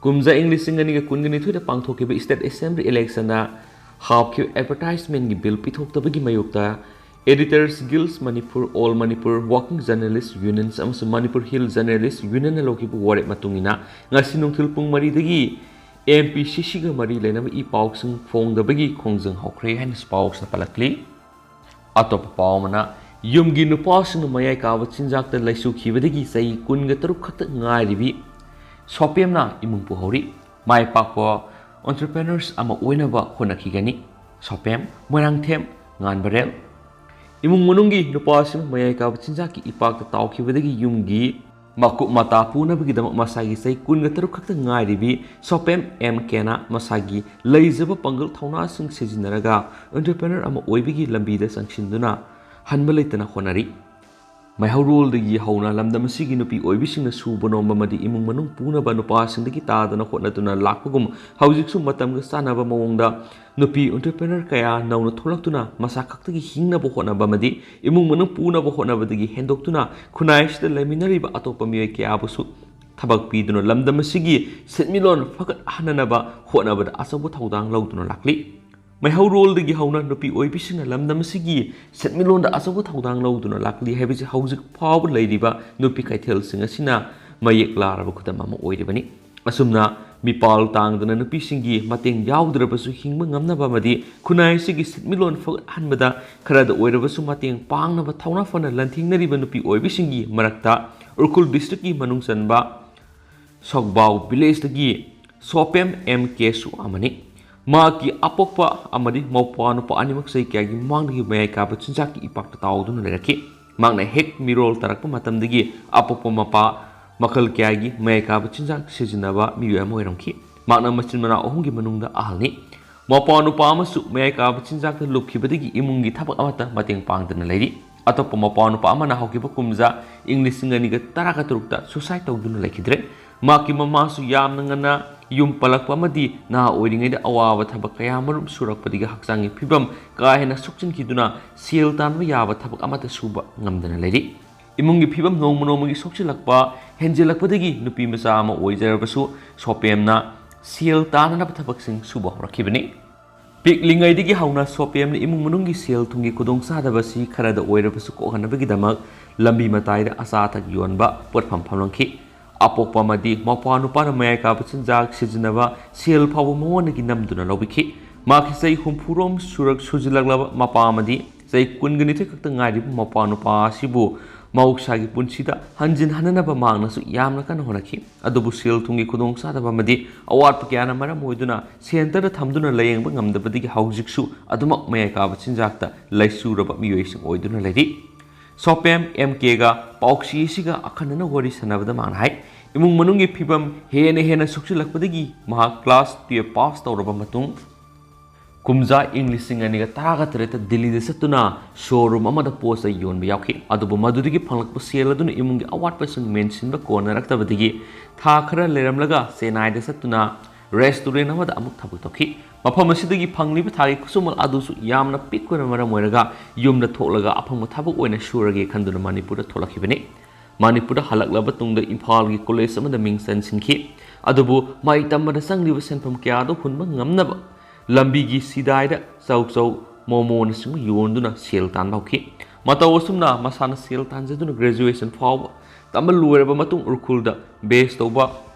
ꯀꯨꯝꯖꯥ ꯏꯪ ꯂꯤꯁꯤꯡ ꯑꯅꯤꯒ ꯀꯨꯟꯒ ꯅꯤꯊꯣꯏꯗ ꯄꯥꯡꯊꯣꯛꯈꯤꯕ ꯁ꯭ꯇꯦꯠ ꯑꯦꯁꯦꯝꯕ꯭ꯂꯤ ꯏꯂꯦꯛꯁꯟꯗ ꯍꯥꯞꯈꯤꯕ ꯑꯦꯗꯚꯔꯇꯥꯏꯖꯃꯦꯟꯒꯤ ꯕꯤꯜ ꯄꯤꯊꯣꯛꯇꯕꯒꯤ ꯃꯥꯌꯣꯛꯇ Editors Guilds Manipur, All Manipur Working Journalist Unions ꯑꯃꯁꯨꯡ Manipur Hill Journalist Unionꯅ ꯂꯧꯈꯤꯕ ꯋꯥꯔꯦꯞ ꯃꯇꯨꯡ ꯏꯟꯅ ꯉꯁꯤ ꯅꯨꯡꯊꯤꯜ ꯄꯨꯡ ꯃꯔꯤꯗꯒꯤ M P C Cꯒ ꯃꯔꯤ ꯂꯩꯅꯕ ꯏ ꯄꯥꯎꯁꯤꯡ ꯐꯣꯡꯗꯕꯒꯤ ꯈꯣꯡꯖꯪ ꯍꯧꯈ꯭ꯔꯦ ꯍꯥꯏꯅꯁꯨ ꯄꯥꯎꯁꯤꯅ ꯄꯜꯂꯛꯂꯤ꯫ ꯑꯇꯣꯞꯄ ꯄꯥꯎ ꯑꯃꯅ, ꯌꯨꯝꯒꯤ ꯅꯨꯄꯥꯁꯤꯡꯅ ꯃꯌꯥꯏ ꯀꯥꯕ ꯆꯤꯟꯖꯥꯛꯇ ꯂꯩꯁꯨꯈꯤꯕꯗꯒꯤ ꯆꯍꯤ ꯀꯨꯟꯒ ꯇꯔꯨꯛ ꯈꯛꯇ ꯉꯥꯏꯔꯤꯕꯤ ꯁꯣꯄꯦꯝꯅ ꯏꯃꯨꯡ ꯄꯨꯍꯧꯔꯤ꯫ ꯃꯥꯏ ꯄꯥꯛꯄ entrepreneurs ꯑꯃ ꯑꯣꯏꯅꯕ ꯍꯣꯠꯅꯈꯤꯒꯅꯤ꯫ ꯁꯣꯄꯦꯝ, ꯃꯣꯏꯔꯥꯡꯊꯦꯝ, ꯉꯥꯟꯕꯔꯦꯜ꯫ ꯏꯃꯨꯡ ꯃꯅꯨꯡꯒꯤ ꯅꯨꯄꯥꯁꯤꯡ ꯃꯌꯥꯏ ꯀꯥꯕ ꯆꯤꯟꯖꯥꯛꯀꯤ ꯏꯄꯥꯛꯇ ꯇꯥꯎꯈꯤꯕꯗꯒꯤ ꯌꯨꯝꯒꯤ ꯃꯀꯨꯞ ꯃꯇꯥ ꯄꯨꯅꯕꯒꯤꯗꯃꯛ ꯃꯁꯥꯒꯤ ꯆꯍꯤ ꯀꯨꯟꯒ ꯇꯔꯨꯛ ꯈꯛꯇ ꯉꯥꯏꯔꯤꯕꯤ ꯁꯣꯄꯦꯝ M Kꯅ ꯃꯁꯥꯒꯤ ꯂꯩꯖꯕ ꯄꯥꯡꯒꯜ ꯊꯧꯅꯥꯁꯤꯡ ꯁꯤꯖꯤꯟꯅꯔꯒ entrepreneur ꯑꯃ ꯑꯣꯏꯕꯒꯤ ꯂꯝꯕꯤꯗ ꯆꯪꯁꯤꯟꯗꯨꯅ ꯍꯟꯕ ꯂꯩꯇꯅ ꯍꯣꯠꯅꯔꯤ꯫ ꯃꯩꯍꯧꯔꯣꯜꯗꯒꯤ ꯍꯧꯅ ꯂꯝꯗꯝ ꯑꯁꯤꯒꯤ ꯅꯨꯄꯤ ꯑꯣꯏꯕꯤꯁꯤꯡꯅ ꯁꯨꯕ ꯅꯣꯝꯕ ꯑꯃꯗꯤ ꯏꯃꯨꯡ ꯃꯅꯨꯡ ꯄꯨꯅꯕ ꯅꯨꯄꯥꯁꯤꯡꯗꯒꯤ ꯇꯥꯗꯅ ꯍꯣꯠꯅꯗꯨꯅ ꯂꯥꯛꯄꯒꯨꯝ, ꯍꯧꯖꯤꯛꯁꯨ ꯃꯇꯝꯒ ꯆꯥꯟꯅꯕ ꯃꯑꯣꯡꯗ ꯅꯨꯄꯤ entrepreneur ꯀꯌꯥ ꯅꯧꯅ ꯊꯣꯛꯂꯛꯇꯨꯅ ꯃꯁꯥ ꯈꯛꯇꯒꯤ ꯍꯤꯡꯅꯕ ꯍꯣꯠꯅꯕ ꯑꯃꯗꯤ ꯏꯃꯨꯡ ꯃꯅꯨꯡ ꯄꯨꯅꯕ ꯍꯣꯠꯅꯕꯗꯒꯤ ꯍꯦꯟꯗꯣꯛꯇꯨꯅ ꯈꯨꯟꯅꯥꯏ ꯑꯁꯤꯗ ꯂꯩꯃꯤꯟꯅꯔꯤꯕ ꯑꯇꯣꯞꯄ ꯃꯤꯑꯣꯏ ꯀꯌꯥꯕꯨꯁꯨ ꯊꯕꯛ ꯄꯤꯗꯨꯅ ꯂꯝꯗꯝ ꯑꯁꯤꯒꯤ ꯁꯦꯟꯃꯤꯠꯂꯣꯟ ꯐꯒꯠꯍꯟꯅꯅꯕ ꯍꯣꯠꯅꯕꯗ ꯑꯆꯧꯕ ꯊꯧꯗꯥꯡ ꯂꯧꯗꯨꯅ ꯂꯥꯛꯂꯤ꯫ ꯃꯩꯍꯧꯔꯣꯜꯗꯒꯤ ꯍꯧꯅ ꯅꯨꯄꯤ ꯑꯣꯏꯕꯤꯁꯤꯡꯅ ꯂꯝꯗꯝ ꯑꯁꯤꯒꯤ ꯁꯦꯟꯃꯤꯠꯂꯣꯟꯗ ꯑꯆꯧꯕ ꯊꯧꯗꯥꯡ ꯂꯧꯗꯨꯅ ꯂꯥꯛꯂꯤ ꯍꯥꯏꯕꯁꯤ ꯍꯧꯖꯤꯛ ꯐꯥꯎꯕ ꯂꯩꯔꯤꯕ ꯅꯨꯄꯤ ꯀꯩꯊꯦꯜꯁꯤꯡ ꯑꯁꯤꯅ ꯃꯌꯦꯛ ꯂꯥꯔꯕ ꯈꯨꯗꯝ ꯑꯃ ꯑꯣꯏꯔꯤꯕꯅꯤ꯫ ꯑꯁꯨꯝꯅ ꯃꯤꯄꯥꯜ ꯇꯥꯡꯗꯅ ꯅꯨꯄꯤꯁꯤꯡꯒꯤ ꯃꯇꯦꯡ ꯌꯥꯎꯗ꯭ꯔꯕꯁꯨ ꯍꯤꯡꯕ ꯉꯝꯅꯕ ꯑꯃꯗꯤ ꯈꯨꯟꯅꯥꯏ ꯑꯁꯤꯒꯤ ꯁꯦꯟꯃꯤꯠꯂꯣꯟ ꯐꯒꯠꯍꯟꯕꯗ ꯈꯔꯗ ꯑꯣꯏꯔꯕꯁꯨ ꯃꯇꯦꯡ ꯄꯥꯡꯅꯕ ꯊꯧꯅꯥ ꯐꯅ ꯂꯥꯟꯊꯦꯡꯅꯔꯤꯕ ꯅꯨꯄꯤ ꯑꯣꯏꯕꯤꯁꯤꯡꯒꯤ ꯃꯔꯛꯇ ꯎꯈ꯭ꯔꯨꯜ districtꯀꯤ ꯃꯅꯨꯡ ꯆꯟꯕ ꯁꯣꯛꯕꯥꯎ villageꯇꯒꯤ ꯁꯣꯄꯦꯝ ꯑꯦꯝ ꯀꯦꯁꯨ ꯑꯃꯅꯤ꯫ ꯃꯍꯥꯛꯀꯤ ꯑꯄꯣꯛꯄ ꯑꯃꯗꯤ ꯃꯧꯄ꯭ꯋꯥ ꯅꯨꯄꯥ ꯑꯅꯤꯃꯛ ꯆꯍꯤ ꯀꯌꯥꯒꯤ ꯃꯃꯥꯡꯗꯒꯤ ꯃꯌꯥꯏ ꯀꯥꯕ ꯆꯤꯟꯖꯥꯛꯀꯤ ꯏꯄꯥꯛꯇ ꯇꯥꯎꯗꯨꯅ ꯂꯩꯔꯛꯈꯤ꯫ ꯃꯍꯥꯛꯅ ꯍꯦꯛ ꯃꯤꯔꯣꯜ ꯇꯥꯔꯛꯄ ꯃꯇꯝꯗꯒꯤ ꯑꯄꯣꯛꯄ ꯃꯄꯥ ꯃꯈꯜ ꯀꯌꯥꯒꯤ ꯃꯌꯥꯏ ꯀꯥꯕ ꯆꯤꯟꯖꯥꯛ ꯁꯤꯖꯤꯟꯅꯕ ꯃꯤꯑꯣꯏ ꯑꯃ ꯑꯣꯏꯔꯝꯈꯤ꯫ ꯃꯍꯥꯛꯅ ꯃꯆꯤꯟ ꯃꯅꯥꯎ ꯑꯍꯨꯝꯒꯤ ꯃꯅꯨꯡꯗ ꯑꯍꯜꯅꯤ꯫ ꯃꯧꯄ꯭ꯋꯥ ꯅꯨꯄꯥ ꯑꯃꯁꯨ ꯃꯌꯥꯏ ꯀꯥꯕ ꯆꯤꯟꯖꯥꯛꯇ ꯂꯨꯞꯈꯤꯕꯗꯒꯤ ꯏꯃꯨꯡꯒꯤ ꯊꯕꯛ ꯑꯃꯠꯇ ꯃꯇꯦꯡ ꯄꯥꯡꯗꯅ ꯂꯩꯔꯤ꯫ ꯑꯇꯣꯞꯄ ꯃꯧꯄ꯭ꯋꯥ ꯅꯨꯄꯥ ꯑꯃꯅ ꯍꯧꯈꯤꯕ ꯀꯨꯝꯖꯥ ꯏꯪ ꯂꯤꯁꯤꯡ ꯑꯅꯤꯒ ꯇꯔꯥꯒ ꯇꯔꯨꯛꯇ suicide ꯇꯧꯗꯨꯅ ꯂꯩꯈꯤꯗ꯭ꯔꯦ꯫ ꯃꯍꯥꯛꯀꯤ ꯃꯃꯥꯁꯨ ꯌꯥꯝꯅ ꯉꯟꯅ ꯌꯨꯝ ꯄꯜꯂꯛꯄ ꯑꯃꯗꯤ ꯅꯍꯥ ꯑꯣꯏꯔꯤꯉꯩꯗ ꯑꯋꯥꯕ ꯊꯕꯛ ꯀꯌꯥ ꯑꯃꯔꯣꯝ ꯁꯨꯔꯛꯄꯗꯒꯤ ꯍꯛꯆꯥꯡꯒꯤ ꯐꯤꯕꯝ ꯀꯥ ꯍꯦꯟꯅ ꯁꯣꯛꯆꯤꯟꯈꯤꯗꯨꯅ ꯁꯦꯜ ꯇꯥꯟꯕ ꯌꯥꯕ ꯊꯕꯛ ꯑꯃꯠꯇ ꯁꯨꯕ ꯉꯝꯗꯅ ꯂꯩꯔꯤ꯫ ꯏꯃꯨꯡꯒꯤ ꯐꯤꯕꯝ ꯅꯣꯡꯃ ꯅꯣꯡꯃꯒꯤ ꯁꯣꯛꯆꯤꯜꯂꯛꯄ ꯍꯦꯟꯖꯤꯜꯂꯛꯄꯗꯒꯤ ꯅꯨꯄꯤ ꯃꯆꯥ ꯑꯃ ꯑꯣꯏꯖꯔꯕꯁꯨ ꯁꯣꯄꯦꯝꯅ ꯁꯦꯜ ꯇꯥꯟꯅꯅꯕ ꯊꯕꯛꯁꯤꯡ ꯁꯨꯕ ꯍꯧꯔꯛꯈꯤꯕꯅꯤ꯫ ꯄꯤꯛꯂꯤꯉꯩꯗꯒꯤ ꯍꯧꯅ ꯁꯣꯄꯦꯝꯅ ꯏꯃꯨꯡ ꯃꯅꯨꯡꯒꯤ ꯁꯦꯜ ꯊꯨꯝꯒꯤ ꯈꯨꯗꯣꯡꯆꯥꯗꯕ ꯑꯁꯤ ꯈꯔꯗ ꯑꯣꯏꯔꯕꯁꯨ ꯀꯣꯛꯍꯟꯅꯕꯒꯤꯗꯃꯛ ꯂꯝꯕꯤ ꯃꯇꯥꯏꯗ ꯑꯆꯥ ꯑꯊꯛ ꯌꯣꯟꯕ ꯄꯣꯠꯐꯝ ꯐꯝꯂꯝꯈꯤ꯫ ꯑꯄꯣꯛꯄ ꯑꯃꯗꯤ ꯃꯧꯄ꯭ꯋꯥ ꯅꯨꯄꯥꯅ ꯃꯌꯥꯏ ꯀꯥꯕ ꯆꯤꯟꯖꯥꯛ ꯁꯤꯖꯤꯟꯅꯕ ꯁꯦꯜ ꯐꯥꯎꯕ ꯃꯉꯣꯟꯗꯒꯤ ꯅꯝꯗꯨꯅ ꯂꯧꯕꯤꯈꯤ꯫ ꯃꯍꯥꯛꯀꯤ ꯆꯍꯤ ꯍꯨꯝꯐꯨꯔꯣꯝ ꯁꯨꯔꯛ-, ꯁꯨꯖꯤꯜꯂꯛꯂꯕ ꯃꯄꯥ ꯑꯃꯗꯤ ꯆꯍꯤ ꯀꯨꯟꯒ ꯅꯤꯊꯣꯏ ꯈꯛꯇ ꯉꯥꯏꯔꯤꯕ ꯃꯧꯄ꯭ꯋꯥ ꯅꯨꯄꯥ ꯑꯁꯤꯕꯨ ꯃꯍꯧꯁꯥꯒꯤ ꯄꯨꯟꯁꯤꯗ ꯍꯟꯖꯤꯟ ꯍꯟꯅꯅꯕ ꯃꯍꯥꯛꯅꯁꯨ ꯌꯥꯝꯅ ꯀꯟꯅ ꯍꯣꯠꯅꯈꯤ꯫ ꯑꯗꯨꯕꯨ ꯁꯦꯜ ꯊꯨꯝꯒꯤ ꯈꯨꯗꯣꯡꯆꯥꯗꯕ ꯑꯃꯗꯤ ꯑꯋꯥꯠꯄ ꯀꯌꯥꯅ ꯃꯔꯝ ꯑꯣꯏꯗꯨꯅ centreꯗ ꯊꯝꯗꯨꯅ ꯂꯥꯌꯦꯡꯕ ꯉꯝꯗꯕꯗꯒꯤ ꯍꯧꯖꯤꯛꯁꯨ ꯑꯗꯨꯃꯛ ꯃꯌꯥꯏ ꯀꯥꯕ ꯆꯤꯟꯖꯥꯛꯇ ꯂꯥꯏꯆꯨꯔꯕ ꯃꯤꯑꯣꯏꯁꯤꯡ ꯑꯣꯏꯗꯨꯅ ꯂꯩꯔꯤ꯫ ꯁꯣꯄꯦꯝ ꯑꯦꯝ ꯀꯦꯒ ꯄꯥꯎꯁꯤ ꯑꯁꯤꯒ ꯑꯈꯟꯅꯅ ꯋꯥꯔꯤ ꯁꯥꯟꯅꯕꯗ ꯃꯥꯅ ꯍꯥꯏ, ꯏꯃꯨꯡ ꯃꯅꯨꯡꯒꯤ ꯐꯤꯕꯝ ꯍꯦꯟꯅ ꯍꯦꯟꯅ ꯁꯣꯛꯆꯤꯜꯂꯛꯄꯗꯒꯤ ꯃꯍꯥꯛ class twelve pass ꯇꯧꯔꯕ ꯃꯇꯨꯡ ꯀꯨꯝꯖꯥ ꯏꯪ ꯂꯤꯁꯤꯡ ꯑꯅꯤꯒ ꯇꯔꯥꯒ ꯇꯔꯦꯠꯇ ꯗꯤꯜꯂꯤꯗ ꯆꯠꯇꯨꯅ ꯁꯣꯔꯨꯝ ꯑꯃꯗ ꯄꯣꯠ ꯆꯩ ꯌꯣꯟꯕ ꯌꯥꯎꯈꯤ꯫ ꯑꯗꯨꯕꯨ ꯃꯗꯨꯗꯒꯤ ꯐꯪꯂꯛꯄ ꯁꯦꯜ ꯑꯗꯨꯅ ꯏꯃꯨꯡꯒꯤ ꯑꯋꯥꯠꯄꯁꯤꯡ ꯃꯦꯟꯁꯤꯟꯕ ꯀꯣꯟꯅꯔꯛꯇꯕꯗꯒꯤ ꯊꯥ ꯈꯔ ꯂꯩꯔꯝꯂꯒ ꯆꯦꯟꯅꯥꯏꯗ ꯆꯠꯇꯨꯅ ꯔꯦꯁꯇꯨꯔꯦꯟ ꯑꯃꯗ ꯑꯃꯨꯛ ꯊꯕꯛ ꯇꯧꯈꯤ꯫ ꯃꯐꯝ ꯑꯁꯤꯗꯒꯤ ꯐꯪꯂꯤꯕ ꯊꯥꯒꯤ ꯈꯨꯠꯁꯨꯃꯟ ꯑꯗꯨꯁꯨ ꯌꯥꯝꯅ ꯄꯤꯛꯄꯅ ꯃꯔꯝ ꯑꯣꯏꯔꯒ ꯌꯨꯝꯗ ꯊꯣꯛꯂꯒ ꯑꯐꯪꯕ ꯊꯕꯛ ꯑꯣꯏꯅ ꯁꯨꯔꯒꯦ ꯈꯟꯗꯨꯅ ꯃꯅꯤꯄꯨꯔꯗ ꯊꯣꯛꯂꯛꯈꯤꯕꯅꯤ꯫ ꯃꯅꯤꯄꯨꯔꯗ ꯍꯜꯂꯛꯂꯕ ꯇꯨꯡꯗ ꯏꯝꯐꯥꯜꯒꯤ ꯀꯣꯂꯦꯖ ꯑꯃꯗ ꯃꯤꯡ ꯆꯟꯁꯤꯟꯈꯤ꯫ ꯑꯗꯨꯕꯨ ꯃꯍꯩ ꯇꯝꯕꯗ ꯆꯪꯂꯤꯕ ꯁꯦꯟꯐꯝ ꯀꯌꯥ ꯑꯗꯨ ꯍꯨꯟꯕ ꯉꯝꯅꯕ ꯂꯝꯕꯤꯒꯤ ꯁꯤꯗꯥꯏꯗ ꯆꯧꯆꯧ, ꯃꯣꯃꯣꯅꯆꯤꯡꯕ ꯌꯣꯟꯗꯨꯅ ꯁꯦꯜ ꯇꯥꯟꯕ ꯍꯧꯈꯤ꯫ ꯃꯇꯧ ꯑꯁꯨꯝꯅ ꯃꯁꯥꯅ ꯁꯦꯜ ꯇꯥꯟꯖꯗꯨꯅ ꯒ꯭ꯔꯦꯖꯨꯑꯦꯁꯟ ꯐꯥꯎꯕ ꯇꯝꯕ ꯂꯣꯏꯔꯕ ꯃꯇꯨꯡ ꯎꯔꯈꯨꯜꯗ ꯕꯦꯁ ꯇꯧꯕ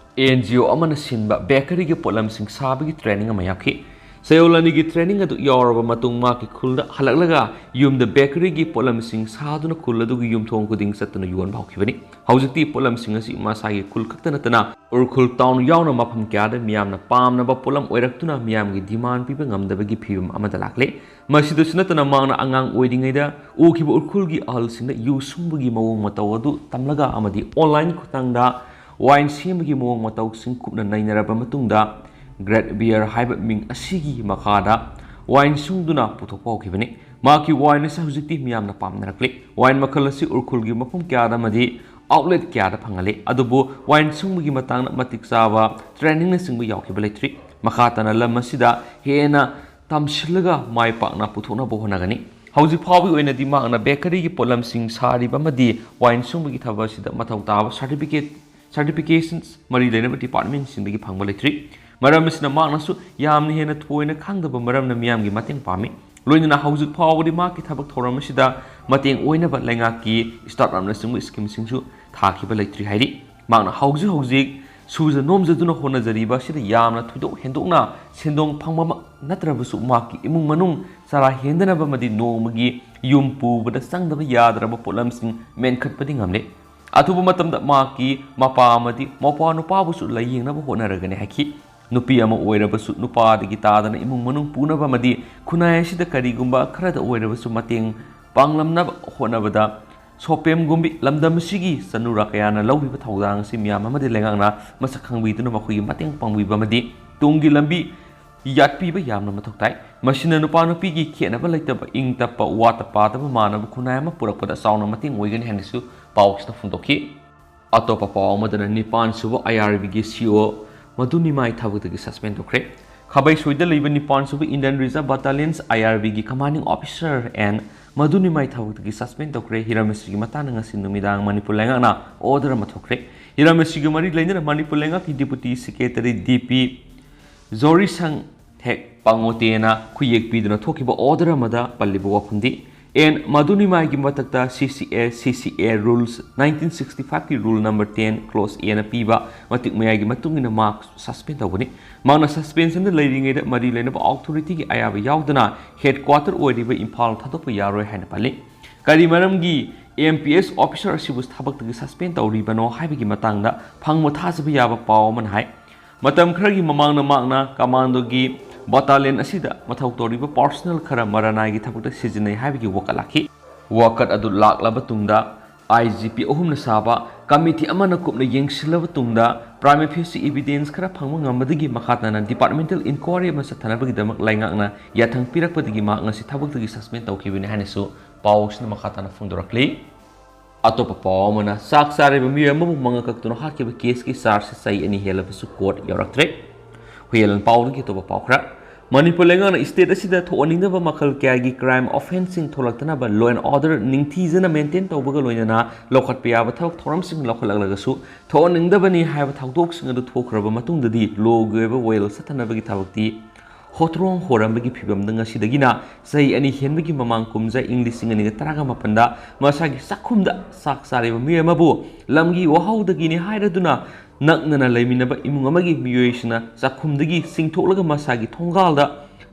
ꯑꯦꯟ ꯖꯤ ꯑꯣ ꯑꯃꯅ ꯁꯤꯟꯕ ꯕꯦꯀꯔꯤꯒꯤ ꯄꯣꯠꯂꯝꯁꯤꯡ ꯁꯥꯕꯒꯤ ꯇ꯭ꯔꯦꯅꯤꯡ ꯑꯃ ꯌꯥꯎꯈꯤ꯫ ꯆꯌꯣꯜ ꯑꯅꯤꯒꯤ ꯇ꯭ꯔꯦꯅꯤꯡ ꯑꯗꯨ ꯌꯥꯎꯔꯕ ꯃꯇꯨꯡ ꯃꯍꯥꯛꯀꯤ ꯈꯨꯜꯗ ꯍꯜꯂꯛꯂꯒ ꯌꯨꯝꯗ ꯕꯦꯀꯔꯤꯒꯤ ꯄꯣꯠꯂꯝꯁꯤꯡ ꯁꯥꯗꯨꯅ ꯈꯨꯜ ꯑꯗꯨꯒꯤ ꯌꯨꯝꯊꯣꯡ ꯈꯨꯗꯤꯡ ꯆꯠꯇꯨꯅ ꯌꯣꯟꯕ ꯍꯧꯈꯤꯕꯅꯤ꯫ ꯍꯧꯖꯤꯛꯇꯤ ꯄꯣꯠꯂꯝꯁꯤꯡ ꯑꯁꯤ ꯃꯁꯥꯒꯤ ꯈꯨꯜ ꯈꯛꯇ ꯅꯠꯇꯅ ꯎꯔꯈꯨꯜ ꯇꯥꯎꯟ ꯌꯥꯎꯅ ꯃꯐꯝ ꯀꯌꯥꯗ ꯃꯤꯌꯥꯝꯅ ꯄꯥꯝꯅꯕ ꯄꯣꯠꯂꯝ ꯑꯣꯏꯔꯛꯇꯨꯅ ꯃꯤꯌꯥꯝꯒꯤ ꯗꯤꯃꯥꯟ ꯄꯤꯕ ꯉꯝꯗꯕꯒꯤ ꯐꯤꯚꯝ ꯑꯃꯗ ꯂꯥꯛꯂꯦ꯫ ꯃꯁꯤꯗꯁꯨ ꯅꯠꯇꯅ ꯃꯍꯥꯛꯅ ꯑꯉꯥꯡ ꯑꯣꯏꯔꯤꯉꯩꯗ ꯎꯈꯤꯕ ꯎꯔꯈꯨꯜꯒꯤ ꯑꯍꯜꯁꯤꯡꯅ ꯌꯨ ꯁꯨꯡꯕꯒꯤ ꯃꯑꯣꯡ ꯃꯇꯧ ꯑꯗꯨ ꯇꯝꯂꯒ ꯑꯃꯗꯤ ꯑꯣꯟꯂꯥꯏꯟ ꯈꯨꯠꯊꯥꯡꯗ ꯋꯥꯏꯟ ꯁꯦꯝꯕꯒꯤ ꯃꯑꯣꯡ ꯃꯇꯧꯁꯤꯡ ꯀꯨꯞꯅ ꯅꯩꯅꯔꯕ ꯃꯇꯨꯡꯗ ꯒ꯭ꯔꯦꯠ ꯕꯤꯌꯔ ꯍꯥꯏꯕ ꯃꯤꯡ ꯑꯁꯤꯒꯤ ꯃꯈꯥꯗ ꯋꯥꯏꯟ ꯁꯨꯡꯗꯨꯅ ꯄꯨꯊꯣꯛꯄ ꯍꯧꯈꯤꯕꯅꯤ꯫ ꯃꯍꯥꯛꯀꯤ ꯋꯥꯏꯟ ꯑꯁꯤ ꯍꯧꯖꯤꯛꯇꯤ ꯃꯤꯌꯥꯝꯅ ꯄꯥꯝꯅꯔꯛꯂꯤ꯫ ꯋꯥꯏꯟ ꯃꯈꯜ ꯑꯁꯤ ꯎꯔꯈꯨꯜꯒꯤ ꯃꯐꯝ ꯀꯌꯥꯗ ꯑꯃꯗꯤ ꯑꯥꯎꯠꯂꯦꯠ ꯀꯌꯥꯗ ꯐꯪꯍꯜꯂꯤ꯫ ꯑꯗꯨꯕꯨ ꯋꯥꯏꯟ ꯁꯨꯡꯕꯒꯤ ꯃꯇꯥꯡꯗ ꯃꯇꯤꯛ ꯆꯥꯕ ꯇ꯭ꯔꯦꯅꯤꯡꯅꯆꯤꯡꯕ ꯌꯥꯎꯈꯤꯕ ꯂꯩꯇ꯭ꯔꯤ꯫ ꯃꯈꯥ ꯇꯥꯅ ꯂꯝ ꯑꯁꯤꯗ ꯍꯦꯟꯅ ꯇꯝꯁꯤꯜꯂꯒ ꯃꯥꯏ ꯄꯥꯛꯅ ꯄꯨꯊꯣꯛꯅꯕ ꯍꯣꯠꯅꯒꯅꯤ꯫ ꯍꯧꯖꯤꯛ ꯐꯥꯎꯕꯒꯤ ꯑꯣꯏꯅꯗꯤ ꯃꯍꯥꯛꯅ ꯕꯦꯀꯔꯤꯒꯤ ꯄꯣꯠꯂꯝꯁꯤꯡ ꯁꯥꯔꯤꯕ ꯑꯃꯗꯤ ꯋꯥꯏꯟ ꯁꯨꯡꯕꯒꯤ ꯊꯕꯛ ꯑꯁꯤꯗ ꯃꯊꯧ ꯇꯥꯕ ꯁꯥꯔꯇꯤꯐꯤꯀꯦꯠ, ꯁꯥꯔꯇꯤꯐꯤꯀꯦꯁꯟꯁ ꯃꯔꯤ ꯂꯩꯅꯕ ꯗꯤꯄꯥꯔꯠꯃꯦꯟꯁꯤꯡꯗꯒꯤ ꯐꯪꯕ ꯂꯩꯇ꯭ꯔꯤ꯫ ꯃꯔꯝ ꯑꯁꯤꯅ ꯃꯍꯥꯛꯅꯁꯨ ꯌꯥꯝꯅ ꯍꯦꯟꯅ ꯊꯣꯏꯅ ꯈꯪꯗꯕ ꯃꯔꯝꯅ ꯃꯤꯌꯥꯝꯒꯤ ꯃꯇꯦꯡ ꯄꯥꯝꯃꯤ꯫ ꯂꯣꯏꯅꯅ ꯍꯧꯖꯤꯛ ꯐꯥꯎꯕꯗꯤ ꯃꯍꯥꯛꯀꯤ ꯊꯕꯛ ꯊꯧꯔꯝ ꯑꯁꯤꯗ ꯃꯇꯦꯡ ꯑꯣꯏꯅꯕ ꯂꯩꯉꯥꯛꯀꯤ ꯁ꯭ꯇꯥꯔꯠ ꯑꯞꯅꯆꯤꯡꯕ ꯁ꯭ꯀꯤꯝꯁꯤꯡꯁꯨ ꯊꯥꯈꯤꯕ ꯂꯩꯇ꯭ꯔꯤ ꯍꯥꯏꯔꯤ꯫ ꯃꯍꯥꯛꯅ ꯍꯧꯖꯤꯛ ꯍꯧꯖꯤꯛ ꯁꯨꯖ ꯅꯣꯝꯖꯗꯨꯅ ꯍꯣꯠꯅꯖꯔꯤꯕ ꯑꯁꯤꯗ ꯌꯥꯝꯅ ꯊꯣꯏꯗꯣꯛ ꯍꯦꯟꯗꯣꯛꯅ ꯁꯦꯟꯗꯣꯡ ꯐꯪꯕꯃꯛ ꯅꯠꯇ꯭ꯔꯕꯁꯨ ꯃꯍꯥꯛꯀꯤ ꯏꯃꯨꯡ ꯃꯅꯨꯡ ꯆꯔꯥ ꯍꯦꯟꯗꯅꯕ ꯑꯃꯗꯤ ꯅꯣꯡꯃꯒꯤ ꯌꯨꯝ ꯄꯨꯕꯗ ꯆꯪꯗꯕ ꯌꯥꯗ꯭ꯔꯕ ꯄꯣꯠꯂꯝꯁꯤꯡ ꯃꯦꯟꯈꯠꯄꯗꯤ ꯉꯝꯂꯦ꯫ ꯑꯊꯨꯕ ꯃꯇꯝꯗ ꯃꯍꯥꯛꯀꯤ ꯃꯄꯥ ꯑꯃꯗꯤ ꯃꯧꯄ꯭ꯋꯥ ꯅꯨꯄꯥꯕꯨꯁꯨ ꯂꯥꯌꯦꯡꯅꯕ ꯍꯣꯠꯅꯔꯒꯅꯤ ꯍꯥꯏꯈꯤ꯫ ꯅꯨꯄꯤ ꯑꯃ ꯑꯣꯏꯔꯕꯁꯨ ꯅꯨꯄꯥꯗꯒꯤ ꯇꯥꯗꯅ ꯏꯃꯨꯡ ꯃꯅꯨꯡ ꯄꯨꯅꯕ ꯑꯃꯗꯤ ꯈꯨꯟꯅꯥꯏ ꯑꯁꯤꯗ ꯀꯔꯤꯒꯨꯝꯕ ꯈꯔꯗ ꯑꯣꯏꯔꯕꯁꯨ ꯃꯇꯦꯡ ꯄꯥꯡꯂꯝꯅꯕ ꯍꯣꯠꯅꯕꯗ ꯁꯣꯄꯦꯝꯒꯨꯝꯕꯤ ꯂꯝꯗꯝ ꯑꯁꯤꯒꯤ ꯆꯅꯨꯔꯥ ꯀꯌꯥꯅ ꯂꯧꯔꯤꯕ ꯊꯧꯗꯥꯡ ꯑꯁꯤ ꯃꯤꯌꯥꯝ ꯑꯃꯗꯤ ꯂꯩꯉꯥꯛꯅ ꯃꯁꯛ ꯈꯪꯕꯤꯗꯨꯅ ꯃꯈꯣꯏꯒꯤ ꯃꯇꯦꯡ ꯄꯥꯡꯕꯤꯕ ꯑꯃꯗꯤ ꯇꯨꯡꯒꯤ ꯂꯝꯕꯤ ꯌꯥꯠꯄꯤꯕ ꯌꯥꯝꯅ ꯃꯊꯧ ꯇꯥꯏ꯫ ꯃꯁꯤꯅ ꯅꯨꯄꯥ ꯅꯨꯄꯤꯒꯤ ꯈꯦꯠꯅꯕ ꯂꯩꯇꯕ, ꯏꯪ ꯇꯞꯄ, ꯋꯥꯠꯇ ꯄꯥꯗꯕ ꯃꯥꯟꯅꯕ ꯈꯨꯟꯅꯥꯏ ꯑꯃ ꯄꯨꯔꯛꯄꯗ ꯆꯥꯎꯅ ꯃꯇꯦꯡ ꯑꯣꯏꯒꯅꯤ ꯍꯥꯏꯅꯁꯨ ꯄꯥꯎꯁꯤꯗ ꯐꯣꯡꯗꯣꯛꯈꯤ꯫ ꯑꯇꯣꯞꯄ ꯄꯥꯎ ꯑꯃꯗꯅ ꯅꯤꯄꯥꯟ ꯁꯨꯕ IRB ꯒꯤ CO ꯃꯗꯨꯅꯤꯃꯥꯏ ꯊꯕꯛꯇꯒꯤ suspend ꯇꯧꯈ꯭ꯔꯦ꯫ ꯈꯥꯕꯩꯁꯣꯏꯗ ꯂꯩꯕ ꯅꯤꯄꯥꯟ ꯁꯨꯕ Indian Reserve Battalions IRB ꯒꯤ commanding officer N ꯃꯗꯨꯅꯤꯃꯥꯏ ꯊꯕꯛꯇꯒꯤ suspend ꯇꯧꯈ꯭ꯔꯦ꯫ ꯍꯤꯔꯝ ꯑꯁꯤꯒꯤ ꯃꯇꯥꯡꯗ ꯉꯁꯤ ꯅꯨꯃꯤꯗꯥꯡ ꯃꯅꯤꯄꯨꯔ ꯂꯩꯉꯥꯛꯅ order ꯑꯃ ꯊꯣꯛꯈ꯭ꯔꯦ꯫ ꯍꯤꯔꯝ ꯑꯁꯤꯒ ꯃꯔꯤ ꯂꯩꯅꯅ ꯃꯅꯤꯄꯨꯔ ꯂꯩꯉꯥꯛꯀꯤ Deputy Secretary DP ꯖꯣꯔꯤꯁꯪ ꯊꯦꯛ ꯄꯥꯉꯣꯇꯦꯅ ꯈꯨꯌꯦꯛ ꯄꯤꯗꯨꯅ ꯊꯣꯛꯈꯤꯕ order ꯑꯃꯗ ꯄꯜꯂꯤꯕ ꯋꯥꯐꯝꯗꯤ, ꯑꯦꯟ ꯃꯗꯨꯅꯤꯃꯥꯏꯒꯤ ꯃꯊꯛꯇ CCA, CCA rules nineteen sixty five ꯀꯤ rule number ten clause A ꯅ ꯄꯤꯕ ꯃꯇꯤꯛ ꯃꯌꯥꯏꯒꯤ ꯃꯇꯨꯡ ꯏꯟꯅ ꯃꯍꯥꯛ suspend ꯇꯧꯒꯅꯤ꯫ ꯃꯍꯥꯛꯅ suspension ꯗ ꯂꯩꯔꯤꯉꯩꯗ ꯃꯔꯤ ꯂꯩꯅꯕ authority ꯒꯤ ꯑꯌꯥꯕ ꯌꯥꯎꯗꯅ headquarter ꯑꯣꯏꯔꯤꯕ ꯏꯝꯐꯥꯜ ꯊꯥꯗꯣꯛꯄ ꯌꯥꯔꯣꯏ ꯍꯥꯏꯅ ꯄꯜꯂꯤ꯫ ꯀꯔꯤ ꯃꯔꯝꯒꯤ MPS officer ꯑꯁꯤꯕꯨ ꯊꯕꯛꯇꯒꯤ suspend ꯇꯧꯔꯤꯕꯅꯣ ꯍꯥꯏꯕꯒꯤ ꯃꯇꯥꯡꯗ ꯐꯪꯕ ꯊꯥꯖꯕ ꯌꯥꯕ ꯄꯥꯎ ꯑꯃꯅ ꯍꯥꯏ, ꯃꯇꯝ ꯈꯔꯒꯤ ꯃꯃꯥꯡꯗ ꯃꯍꯥꯛꯅ commando ꯒꯤ battalion ꯑꯁꯤꯗ ꯃꯊꯧ ꯇꯧꯔꯤꯕ personnel ꯈꯔ ꯃꯔꯅꯥꯏꯒꯤ ꯊꯕꯛꯇ ꯁꯤꯖꯤꯟꯅꯩ ꯍꯥꯏꯕꯒꯤ ꯋꯥꯀꯠ ꯂꯥꯛꯈꯤ꯫ ꯋꯥꯀꯠ ꯑꯗꯨ ꯂꯥꯛꯂꯕ ꯇꯨꯡꯗ IGP ꯑꯍꯨꯝꯅ ꯁꯥꯕ committee ꯑꯃꯅ ꯀꯨꯞꯅ ꯌꯦꯡꯁꯤꯜꯂꯕ ꯇꯨꯡꯗ prima facie evidence ꯈꯔ ꯐꯪꯕ ꯉꯝꯕꯗꯒꯤ ꯃꯈꯥ ꯇꯥꯅ departmental inquiry ꯑꯃ ꯆꯠꯊꯅꯕꯒꯤꯗꯃꯛ ꯂꯩꯉꯥꯛꯅ ꯌꯥꯊꯪ ꯄꯤꯔꯛꯄꯗꯒꯤ ꯃꯍꯥꯛ ꯉꯁꯤ ꯊꯕꯛꯇꯒꯤ suspend ꯇꯧꯈꯤꯕꯅꯤ ꯍꯥꯏꯅꯁꯨ ꯄꯥꯎꯁꯤꯅ ꯃꯈꯥ ꯇꯥꯅ ꯐꯣꯡꯗꯣꯔꯛꯂꯤ꯫ ꯑꯇꯣꯞꯄ ꯄꯥꯎ ꯑꯃꯅ, ꯆꯥꯛ ꯆꯥꯔꯤꯕ ꯃꯤꯑꯣꯏ ꯑꯃꯕꯨ ꯃꯉꯛ ꯀꯛꯇꯨꯅ ꯍꯥꯠꯈꯤꯕ case ꯀꯤ charge sheet ꯆꯍꯤ ꯑꯅꯤ ꯍꯦꯜꯂꯕꯁꯨ court ꯌꯧꯔꯛꯇ꯭ꯔꯦ꯫ ꯍꯨꯏꯌꯦꯟ ꯄꯥꯎꯗꯒꯤ ꯑꯇꯣꯞꯄ ꯄꯥꯎ ꯈꯔ꯫ ꯃꯅꯤꯄꯨꯔ ꯂꯩꯉꯥꯛꯅ state ꯑꯁꯤꯗ ꯊꯣꯛꯍꯟꯅꯤꯡꯗꯕ ꯃꯈꯜ ꯀꯌꯥꯒꯤ crime offence ꯁꯤꯡ ꯊꯣꯛꯂꯛꯇꯅꯕ law and order ꯅꯤꯡꯊꯤꯖꯅ maintain ꯇꯧꯕꯒ ꯂꯣꯏꯅꯅ ꯂꯧꯈꯠꯄ ꯌꯥꯕ ꯊꯕꯛ ꯊꯧꯔꯝꯁꯤꯡ ꯂꯧꯈꯠꯂꯛꯂꯒꯁꯨ, ꯊꯣꯛꯍꯟꯅꯤꯡꯗꯕꯅꯤ ꯍꯥꯏꯕ ꯊꯧꯗꯣꯛꯁꯤꯡ ꯑꯗꯨ ꯊꯣꯛꯈ꯭ꯔꯕ ꯃꯇꯨꯡꯗꯗꯤ law ꯒꯤ ꯑꯣꯏꯕ ꯋꯥꯌꯦꯜ ꯆꯠꯊꯅꯕꯒꯤ ꯊꯕꯛꯇꯤ ꯍꯣꯇ꯭ꯔꯣꯡ ꯍꯣꯔꯝꯕꯒꯤ ꯐꯤꯕꯝꯗ ꯉꯁꯤꯗꯒꯤꯅ ꯆꯍꯤ ꯑꯅꯤ ꯍꯦꯟꯕꯒꯤ ꯃꯃꯥꯡ ꯀꯨꯝꯖꯥ ꯏꯪ ꯂꯤꯁꯤꯡ ꯑꯅꯤꯒ ꯇꯔꯥꯃꯥꯄꯟꯗ ꯃꯁꯥꯒꯤ ꯆꯥꯛꯈꯨꯝꯗ ꯆꯥꯛ ꯆꯥꯔꯤꯕ ꯃꯤꯑꯣꯏ ꯑꯃꯕꯨ ꯂꯝꯒꯤ ꯋꯥꯍꯧꯗꯒꯤꯅꯤ ꯍꯥꯏꯔꯗꯨꯅ ꯅꯛꯅꯅ ꯂꯩꯃꯤꯟꯅꯕ ꯏꯃꯨꯡ ꯑꯃꯒꯤ ꯃꯤꯑꯣꯏꯁꯤꯡꯅ ꯆꯥꯛꯈꯨꯝꯗꯒꯤ ꯆꯤꯡꯊꯣꯛꯂꯒ ꯃꯁꯥꯒꯤ ꯊꯣꯡꯒꯥꯜꯗ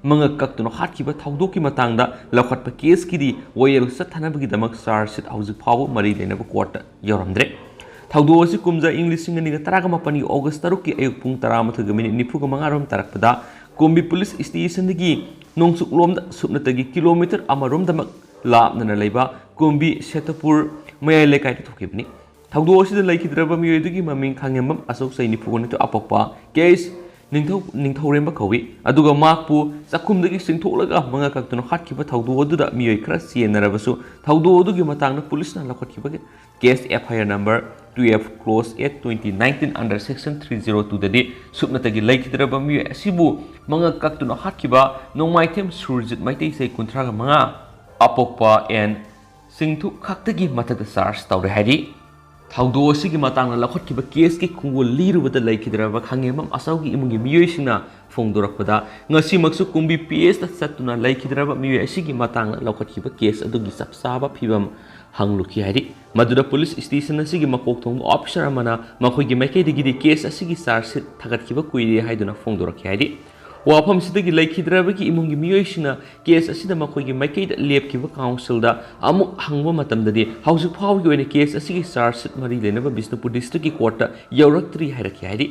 ꯃꯉꯛ ꯀꯛꯇꯨꯅ ꯍꯥꯠꯈꯤꯕ ꯊꯧꯗꯣꯛꯀꯤ ꯃꯇꯥꯡꯗ ꯂꯧꯈꯠꯄ case ꯀꯤꯗꯤ ꯋꯥꯌꯦꯜ ꯆꯠꯊꯅꯕꯒꯤꯗꯃꯛ charge sheet ꯍꯧꯖꯤꯛ ꯐꯥꯎꯕ ꯃꯔꯤ ꯂꯩꯅꯕ court ꯇ ꯌꯧꯔꯝꯗ꯭ꯔꯦ꯫ ꯊꯧꯗꯣꯛ ꯑꯁꯤ ꯀꯨꯝꯖꯥ ꯏꯪ ꯂꯤꯁꯤꯡ ꯑꯅꯤꯒ ꯇꯔꯥꯃꯥꯄꯟꯒꯤ August ꯇꯔꯨꯛꯀꯤ ꯑꯌꯨꯛ ꯄꯨꯡ ꯇꯔꯥꯃꯥꯊꯣꯏꯒ minute ꯅꯤꯐꯨꯒ ꯃꯉꯥ ꯔꯣꯝ ꯇꯥꯔꯛꯄꯗ ꯀꯨꯝꯕꯤ police station ꯗꯒꯤ ꯅꯣꯡꯆꯨꯞꯂꯣꯝꯗ ꯁꯨꯞꯅꯇꯒꯤ kilometre ꯑꯃꯔꯣꯝꯗꯃꯛ ꯂꯥꯞꯅꯅ ꯂꯩꯕ ꯀꯨꯝꯕꯤ ꯁꯦꯇꯄꯨꯔ ꯃꯌꯥꯏ ꯂꯩꯀꯥꯏꯗ ꯊꯣꯛꯈꯤꯕꯅꯤ꯫ ꯊꯧꯗꯣꯛ ꯑꯁꯤꯗ ꯂꯩꯈꯤꯗ꯭ꯔꯕ ꯃꯤꯑꯣꯏ ꯑꯗꯨꯒꯤ ꯃꯃꯤꯡ ꯈꯥꯉꯦꯝꯕꯝ ꯑꯁꯣꯛ, ꯆꯍꯤ ꯅꯤꯐꯨꯒ ꯅꯤꯊꯣꯏ, ꯑꯄꯣꯛꯄ ꯀꯦ ꯑꯩꯆ ꯅꯤꯡꯊꯧ ꯅꯤꯡꯊꯧꯔꯦꯝꯕ ꯀꯧꯏ꯫ ꯑꯗꯨꯒ ꯃꯍꯥꯛꯄꯨ ꯆꯥꯛꯈꯨꯝꯗꯒꯤ ꯆꯤꯡꯊꯣꯛꯂꯒ ꯃꯉꯥ ꯀꯛꯇꯨꯅ ꯍꯥꯠꯈꯤꯕ ꯊꯧꯗꯣꯛ ꯑꯗꯨꯗ ꯃꯤꯑꯣꯏ ꯈꯔ ꯆꯦꯟꯅꯔꯕꯁꯨ, ꯊꯧꯗꯣꯛ ꯑꯗꯨꯒꯤ ꯃꯇꯥꯡꯗ ꯄꯨꯂꯤꯁꯅ ꯂꯧꯈꯠꯈꯤꯕ case F I R number twelve clause eight twenty nineteen under section three zero two ꯗꯗꯤ ꯁꯨꯞꯅꯇꯒꯤ ꯂꯩꯈꯤꯗ꯭ꯔꯕ ꯃꯤꯑꯣꯏ ꯑꯁꯤꯕꯨ ꯃꯉꯥ ꯀꯛꯇꯨꯅ ꯍꯥꯠꯈꯤꯕ ꯅꯣꯡꯃꯥꯏꯊꯦꯝ ꯁꯨꯔꯖꯤꯠ ꯃꯩꯇꯩ, ꯆꯍꯤ ꯀꯨꯟꯊ꯭ꯔꯥꯒ ꯃꯉꯥ, ꯑꯄꯣꯛꯄ ꯑꯦꯟ ꯁꯤꯡꯊꯨ ꯈꯛꯇꯒꯤ ꯃꯊꯛꯇ ꯆꯥꯔꯖ ꯇꯧꯔꯦ ꯍꯥꯏꯔꯤ꯫ ꯊꯧꯗꯣꯛ ꯑꯁꯤꯒꯤ ꯃꯇꯥꯡꯗ ꯂꯧꯈꯠꯈꯤꯕ ꯀꯦꯁꯀꯤ ꯈꯣꯡꯒꯨꯜ ꯂꯤꯔꯨꯕꯗ ꯂꯩꯈꯤꯗ꯭ꯔꯕ ꯈꯥꯉꯦꯝꯕꯝ ꯑꯆꯧꯒꯤ ꯏꯃꯨꯡꯒꯤ ꯃꯤꯑꯣꯏꯁꯤꯡꯅ ꯐꯣꯡꯗꯣꯔꯛꯄꯗ, ꯉꯁꯤꯃꯛꯁꯨ ꯀꯨꯝꯕꯤ ꯄꯤ ꯑꯦꯁꯇ ꯆꯠꯇꯨꯅ ꯂꯩꯈꯤꯗ꯭ꯔꯕ ꯃꯤꯑꯣꯏ ꯑꯁꯤꯒꯤ ꯃꯇꯥꯡꯗ ꯂꯧꯈꯠꯈꯤꯕ ꯀꯦꯁ ꯑꯗꯨꯒꯤ ꯆꯞ ꯆꯥꯕ ꯐꯤꯕꯝ ꯍꯪꯂꯨꯈꯤ ꯍꯥꯏꯔꯤ꯫ ꯃꯗꯨꯗ ꯄꯨꯂꯤꯁ ꯁ꯭ꯇꯦꯁꯟ ꯑꯁꯤꯒꯤ ꯃꯀꯣꯛ ꯊꯣꯡꯕ ꯑꯣꯐꯤꯁꯔ ꯑꯃꯅ ꯃꯈꯣꯏꯒꯤ ꯃꯥꯏꯀꯩꯗꯒꯤꯗꯤ ꯀꯦꯁ ꯑꯁꯤꯒꯤ ꯆꯥꯔꯖ ꯁꯤꯠ ꯊꯥꯒꯠꯈꯤꯕ ꯀꯨꯏꯔꯦ ꯍꯥꯏꯗꯨꯅ ꯐꯣꯡꯗꯣꯔꯛꯈꯤ ꯍꯥꯏꯔꯤ꯫ ꯋꯥꯐꯝꯁꯤꯗꯒꯤ ꯂꯩꯈꯤꯗ꯭ꯔꯕꯒꯤ ꯏꯃꯨꯡꯒꯤ ꯃꯤꯑꯣꯏꯁꯤꯡꯅ ꯀꯦꯁ ꯑꯁꯤꯗ ꯃꯈꯣꯏꯒꯤ ꯃꯥꯏꯀꯩꯗ ꯂꯦꯞꯈꯤꯕ ꯀꯥꯎꯟꯁꯤꯜꯗ ꯑꯃꯨꯛ ꯍꯪꯕ ꯃꯇꯝꯗꯗꯤ, ꯍꯧꯖꯤꯛ ꯐꯥꯎꯕꯒꯤ ꯑꯣꯏꯅ ꯀꯦꯁ ꯑꯁꯤꯒꯤ ꯆꯥꯔꯖ ꯁꯤꯠ ꯃꯔꯤ ꯂꯩꯅꯕ ꯕꯤꯁꯅꯨꯄꯨꯔ ꯗꯤꯁꯇ꯭ꯔꯤꯛꯀꯤ ꯀꯣꯔꯠꯇ ꯌꯧꯔꯛꯇ꯭ꯔꯤ ꯍꯥꯏꯔꯛꯈꯤ ꯍꯥꯏꯔꯤ꯫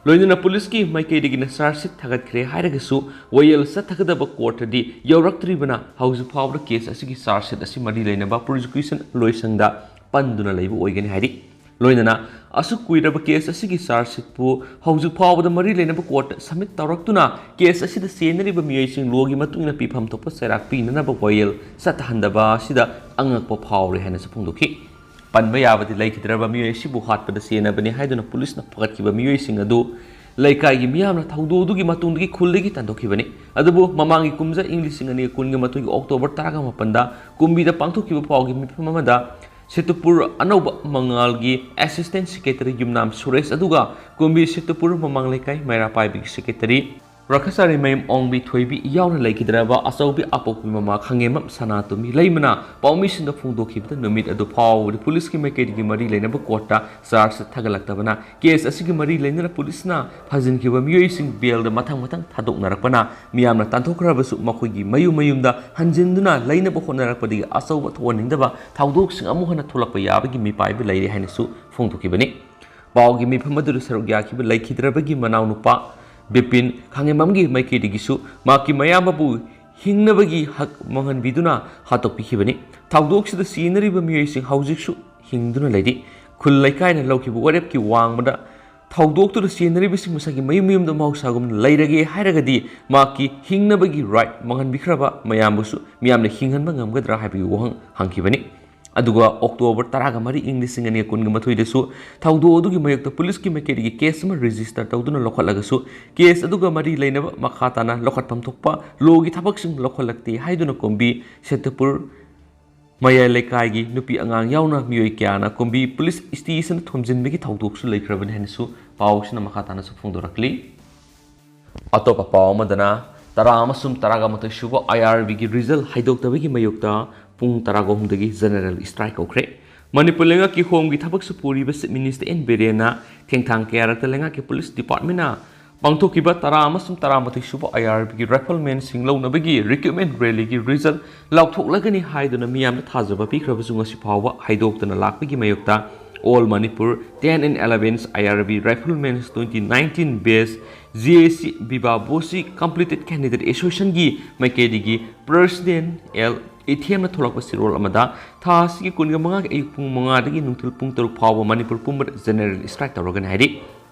ꯂꯣꯏꯅꯅ ꯄꯨꯂꯤꯁꯀꯤ ꯃꯥꯏꯀꯩꯗꯒꯤꯅ ꯆꯥꯔꯖ ꯁꯤꯠ ꯊꯥꯒꯠꯈ꯭ꯔꯦ ꯍꯥꯏꯔꯒꯁꯨ, ꯋꯥꯌꯦꯜ ꯆꯠꯊꯒꯗꯕ ꯀꯣꯔꯠꯇꯗꯤ ꯌꯧꯔꯛꯇ꯭ꯔꯤꯕꯅ, ꯍꯧꯖꯤꯛ ꯐꯥꯎꯕꯗ ꯀꯦꯁ ꯑꯁꯤꯒꯤ ꯆꯥꯔꯖ ꯁꯤꯠ ꯑꯁꯤ ꯃꯔꯤ ꯂꯩꯅꯕ ꯄ꯭ꯔꯣꯁꯤꯀ꯭ꯌꯨꯁꯟ ꯂꯣꯏꯁꯪꯗ ꯄꯟꯗꯨꯅ ꯂꯩꯕ ꯑꯣꯏꯒꯅꯤ ꯍꯥꯏꯔꯤ꯫ ꯂꯣꯏꯅꯅ ꯑꯁꯨꯛ ꯀꯨꯏꯔꯕ ꯀꯦꯁ ꯑꯁꯤꯒꯤ ꯆꯥꯔꯖ ꯁꯤꯠꯄꯨ ꯍꯧꯖꯤꯛ ꯐꯥꯎꯕꯗ ꯃꯔꯤ ꯂꯩꯅꯕ ꯀꯣꯔꯠꯇ ꯁꯕꯃꯤꯠ ꯇꯧꯔꯛꯇꯨꯅ, ꯀꯦꯁ ꯑꯁꯤꯗ ꯆꯦꯟꯅꯔꯤꯕ ꯃꯤꯑꯣꯏꯁꯤꯡ ꯂꯣꯒꯤ ꯃꯇꯨꯡ ꯏꯟꯅ ꯄꯤꯐꯝ ꯊꯣꯛꯄ ꯆꯩꯔꯥꯛ ꯄꯤꯅꯅꯕ ꯋꯥꯌꯦꯜ ꯆꯠꯊꯍꯟꯗꯕ ꯑꯁꯤꯗ ꯑꯉꯛꯄ ꯐꯥꯎꯔꯦ ꯍꯥꯏꯅꯁꯨ ꯐꯣꯡꯗꯣꯛꯈꯤ꯫ ꯄꯟꯕ ꯌꯥꯕꯗꯤ, ꯂꯩꯈꯤꯗ꯭ꯔꯕ ꯃꯤꯑꯣꯏ ꯑꯁꯤꯕꯨ ꯍꯥꯠꯄꯗ ꯆꯦꯟꯅꯕꯅꯤ ꯍꯥꯏꯗꯨꯅ ꯄꯨꯂꯤꯁꯅ ꯐꯒꯠꯈꯤꯕ ꯃꯤꯑꯣꯏꯁꯤꯡ ꯑꯗꯨ ꯂꯩꯀꯥꯏꯒꯤ ꯃꯤꯌꯥꯝꯅ ꯊꯧꯗꯣꯛ ꯑꯗꯨꯒꯤ ꯃꯇꯨꯡꯗꯒꯤ ꯈꯨꯜꯗꯒꯤ ꯇꯥꯟꯊꯣꯛꯈꯤꯕꯅꯤ꯫ ꯑꯗꯨꯕꯨ ꯃꯃꯥꯡꯒꯤ ꯀꯨꯝꯖꯥ ꯏꯪ ꯂꯤꯁꯤꯡ ꯑꯅꯤꯒ ꯀꯨꯟꯒꯤ ꯃꯊꯣꯏꯒꯤ ꯑꯣꯛꯇꯣꯕꯔ ꯇꯔꯥꯃꯥꯄꯟꯗ ꯀꯨꯝꯕꯤꯗ ꯄꯥꯡꯊꯣꯛꯈꯤꯕ ꯄꯥꯎꯒꯤ ꯃꯤꯐꯝ ꯑꯃꯗ ꯁꯦꯇꯨꯄꯨꯔ ꯑꯅꯧꯕ ꯃꯉꯥꯜꯒꯤ ꯑꯦꯁꯤꯁꯇꯦꯟ ꯁꯦꯀ꯭ꯔꯦꯇꯔꯤ ꯌꯨꯝꯅꯥꯝ ꯁꯨꯔꯦꯁ, ꯑꯗꯨꯒ ꯀꯨꯝꯕꯤ ꯁꯦꯇꯨꯄꯨꯔ ꯃꯃꯥꯡ ꯂꯩꯀꯥꯏ ꯃꯩꯔꯥ ꯄꯥꯏꯕꯤꯒꯤ ꯁꯦꯀ꯭ꯔꯦꯇꯔꯤ ꯔꯥꯈꯁꯥꯔꯤꯃꯌꯨꯝ ꯑꯣꯡꯕꯤ ꯊꯣꯏꯕꯤ ꯌꯥꯎꯅ ꯂꯩꯈꯤꯗ꯭ꯔꯕ ꯑꯆꯧꯕꯤ ꯑꯄꯣꯛꯄꯤ ꯃꯃꯥ ꯈꯥꯉꯦꯝꯕꯝ ꯁꯅꯥꯇꯣꯝꯕꯤ ꯂꯩꯃꯅ ꯄꯥꯎꯃꯤꯁꯤꯡꯗ ꯐꯣꯡꯗꯣꯛꯈꯤꯕꯗ, ꯅꯨꯃꯤꯠ ꯑꯗꯨ ꯐꯥꯎꯕꯗ ꯄꯨꯂꯤꯁꯀꯤ ꯃꯥꯏꯀꯩꯗꯒꯤ ꯃꯔꯤ ꯂꯩꯅꯕ ꯀꯣꯔꯠꯇ ꯆꯥꯔꯖ ꯊꯥꯒꯠꯂꯛꯇꯕꯅ, ꯀꯦꯁ ꯑꯁꯤꯒꯤ ꯃꯔꯤ ꯂꯩꯅꯅ ꯄꯨꯂꯤꯁꯅ ꯐꯥꯖꯤꯟꯈꯤꯕ ꯃꯤꯑꯣꯏꯁꯤꯡ ꯕꯦꯜꯗ ꯃꯊꯪ ꯃꯊꯪ ꯊꯥꯗꯣꯛꯅꯔꯛꯄꯅ, ꯃꯤꯌꯥꯝꯅ ꯇꯥꯟꯊꯣꯛꯈ꯭ꯔꯕꯁꯨ ꯃꯈꯣꯏꯒꯤ ꯃꯌꯨꯝ ꯃꯌꯨꯝꯗ ꯍꯟꯖꯤꯟꯗꯨꯅ ꯂꯩꯅꯕ ꯍꯣꯠꯅꯔꯛꯄꯗꯒꯤ ꯑꯆꯧꯕ ꯊꯣꯛꯍꯟꯅꯤꯡꯗꯕ ꯊꯧꯗꯣꯛꯁꯤꯡ ꯑꯃꯨꯛ ꯍꯟꯅ ꯊꯣꯛꯂꯛꯄ ꯌꯥꯕꯒꯤ ꯃꯤꯄꯥꯏꯕ ꯂꯩꯔꯦ ꯍꯥꯏꯅꯁꯨ ꯐꯣꯡꯗꯣꯛꯈꯤꯕꯅꯤ꯫ ꯄꯥꯎꯒꯤ ꯃꯤꯐꯝ ꯑꯗꯨꯗ ꯁꯔꯨꯛ ꯌꯥꯈꯤꯕ ꯂꯩꯈꯤꯗ꯭ꯔꯕꯒꯤ ꯃꯅꯥꯎꯅꯨꯄꯥ ꯕꯤꯄꯤꯟ ꯈꯥꯉꯦꯝꯕꯝꯒꯤ ꯃꯥꯏꯀꯩꯗꯒꯤꯁꯨ ꯃꯍꯥꯛꯀꯤ ꯃꯌꯥꯝꯕꯕꯨ ꯍꯤꯡꯅꯕꯒꯤ ꯍꯛ ꯃꯥꯡꯍꯟꯕꯤꯗꯨꯅ ꯍꯥꯠꯇꯣꯛꯄꯤꯈꯤꯕꯅꯤ꯫ ꯊꯧꯗꯣꯛꯁꯤꯗ ꯁꯤꯅꯔꯤꯕ ꯃꯤꯑꯣꯏꯁꯤꯡ ꯍꯧꯖꯤꯛꯁꯨ ꯍꯤꯡꯗꯨꯅ ꯂꯩꯔꯤ꯫ ꯈꯨꯜ ꯂꯩꯀꯥꯏꯅ ꯂꯧꯈꯤꯕ ꯋꯥꯔꯦꯞꯀꯤ ꯋꯥꯡꯃꯗ ꯊꯧꯗꯣꯛꯇꯨꯗ ꯆꯦꯟꯅꯔꯤꯕꯁꯤꯡ ꯃꯁꯥꯒꯤ ꯃꯌꯨꯝ ꯃꯌꯨꯝꯗ ꯃꯍꯧꯁꯥꯒꯨꯝꯅ ꯂꯩꯔꯒꯦ ꯍꯥꯏꯔꯒꯗꯤ ꯃꯍꯥꯛꯀꯤ ꯍꯤꯡꯅꯕꯒꯤ right ꯃꯥꯡꯍꯟꯕꯤꯈ꯭ꯔꯕ ꯃꯌꯥꯝꯕꯨꯁꯨ ꯃꯤꯌꯥꯝꯅ ꯍꯤꯡꯍꯟꯕ ꯉꯝꯒꯗ꯭ꯔꯥ ꯍꯥꯏꯕꯒꯤ ꯋꯥꯍꯪ ꯍꯪꯈꯤꯕꯅꯤ꯫ ꯑꯗꯨꯒ October ꯇꯔꯥꯒ ꯃꯔꯤ, ꯏꯪ ꯂꯤꯁꯤꯡ ꯑꯅꯤ ꯀꯨꯟꯒ ꯃꯥꯊꯣꯏꯗꯁꯨ ꯊꯧꯗꯣꯛ ꯑꯗꯨꯒꯤ ꯃꯥꯌꯣꯛꯇ ꯄꯨꯂꯤꯁꯀꯤ ꯃꯥꯏꯀꯩꯗꯒꯤ case ꯑꯃ register ꯇꯧꯗꯨꯅ ꯂꯧꯈꯠꯂꯒꯁꯨ case ꯑꯗꯨꯒ ꯃꯔꯤ ꯂꯩꯅꯕ ꯃꯈꯥ ꯇꯥꯅ ꯂꯧꯈꯠꯐꯝ ꯊꯣꯛꯄ lawꯒꯤ ꯊꯕꯛꯁꯤꯡ ꯂꯧꯈꯠꯂꯛꯇꯦ ꯍꯥꯏꯗꯨꯅ ꯀꯨꯝꯕꯤ ꯁꯦꯇꯨꯄꯨꯔ ꯃꯌꯥꯏ ꯂꯩꯀꯥꯏꯒꯤ ꯅꯨꯄꯤ ꯑꯉꯥꯡ ꯌꯥꯎꯅ ꯃꯤꯑꯣꯏ ꯀꯌꯥꯅ ꯀꯨꯝꯕꯤ ꯄꯨꯂꯤꯁ stationꯗ ꯊꯣꯝꯖꯤꯟꯕꯒꯤ ꯊꯧꯗꯣꯛꯁꯨ ꯂꯩꯈ꯭ꯔꯕꯅꯤ ꯍꯥꯏꯅꯁꯨ ꯄꯥꯎꯁꯤꯅ ꯃꯈꯥ ꯇꯥꯅꯁꯨ ꯐꯣꯡꯗꯣꯔꯛꯂꯤ꯫ ꯑꯇꯣꯞꯄ ꯄꯥꯎ ꯑꯃꯗꯅ, ꯇꯔꯥ ꯑꯃꯁꯨꯡ ꯇꯔꯥꯒ ꯃꯥꯊꯣꯏ ꯁꯨꯕ IRBꯒꯤ result ꯍꯥꯏꯗꯣꯛꯇꯕꯒꯤ ꯃꯥꯌꯣꯛꯇ ꯄꯨꯡ ꯇꯔꯥꯒ ꯑꯍꯨꯝꯗꯒꯤ general strike ꯀꯧꯈ꯭ꯔꯦ꯫ ꯃꯅꯤꯄꯨꯔ ꯂꯩꯉꯥꯛꯀꯤ ꯍꯣꯝꯒꯤ ꯊꯕꯛꯁꯨ ꯄꯨꯔꯤꯕ Chief Minister ꯑꯦꯟ ꯕꯤꯔꯦꯟꯅ ꯊꯦꯡꯊꯥꯡ ꯀꯌꯥꯔꯛꯇ ꯂꯩꯉꯥꯛꯀꯤ ꯄꯨꯂꯤꯁ departmentꯅ ꯄꯥꯡꯊꯣꯛꯈꯤꯕ ꯇꯔꯥ ꯑꯃꯁꯨꯡ ꯇꯔꯥꯃꯥꯊꯣꯏ ꯁꯨꯕ IRBꯒꯤ riflemanꯁꯤꯡ ꯂꯧꯅꯕꯒꯤ recruitment rallyꯒꯤ result ꯂꯥꯎꯊꯣꯛꯂꯒꯅꯤ ꯍꯥꯏꯗꯨꯅ ꯃꯤꯌꯥꯝꯗ ꯊꯥꯖꯕ ꯄꯤꯈ꯭ꯔꯕꯁꯨ ꯉꯁꯤ ꯐꯥꯎꯕ ꯍꯥꯏꯗꯣꯛꯇꯅ ꯂꯥꯛꯄꯒꯤ ꯃꯥꯌꯣꯛꯇ All Manipur ten and eleven IRB Riflemen's twenty nineteen batch JAC Viva Voce Completed Candidate Associationꯒꯤ ꯃꯥꯏꯀꯩꯗꯒꯤ President ꯑꯦꯜ ꯏꯊꯦꯝꯅ ꯊꯣꯛꯂꯛꯄ ꯆꯦꯔꯣꯜ ꯑꯃꯗ ꯊꯥ ꯑꯁꯤꯒꯤ ꯀꯨꯟꯒ ꯃꯉꯥꯒꯤ ꯑꯌꯨꯛ ꯄꯨꯡ ꯃꯉꯥꯗꯒꯤ ꯅꯨꯡꯊꯤꯜ ꯄꯨꯡ ꯇꯔꯨꯛ ꯐꯥꯎꯕ ꯃꯅꯤꯄꯨꯔ ꯄꯨꯝꯕꯗ general strike ꯇꯧꯔꯒꯅꯤ ꯍꯥꯏꯔꯤ꯫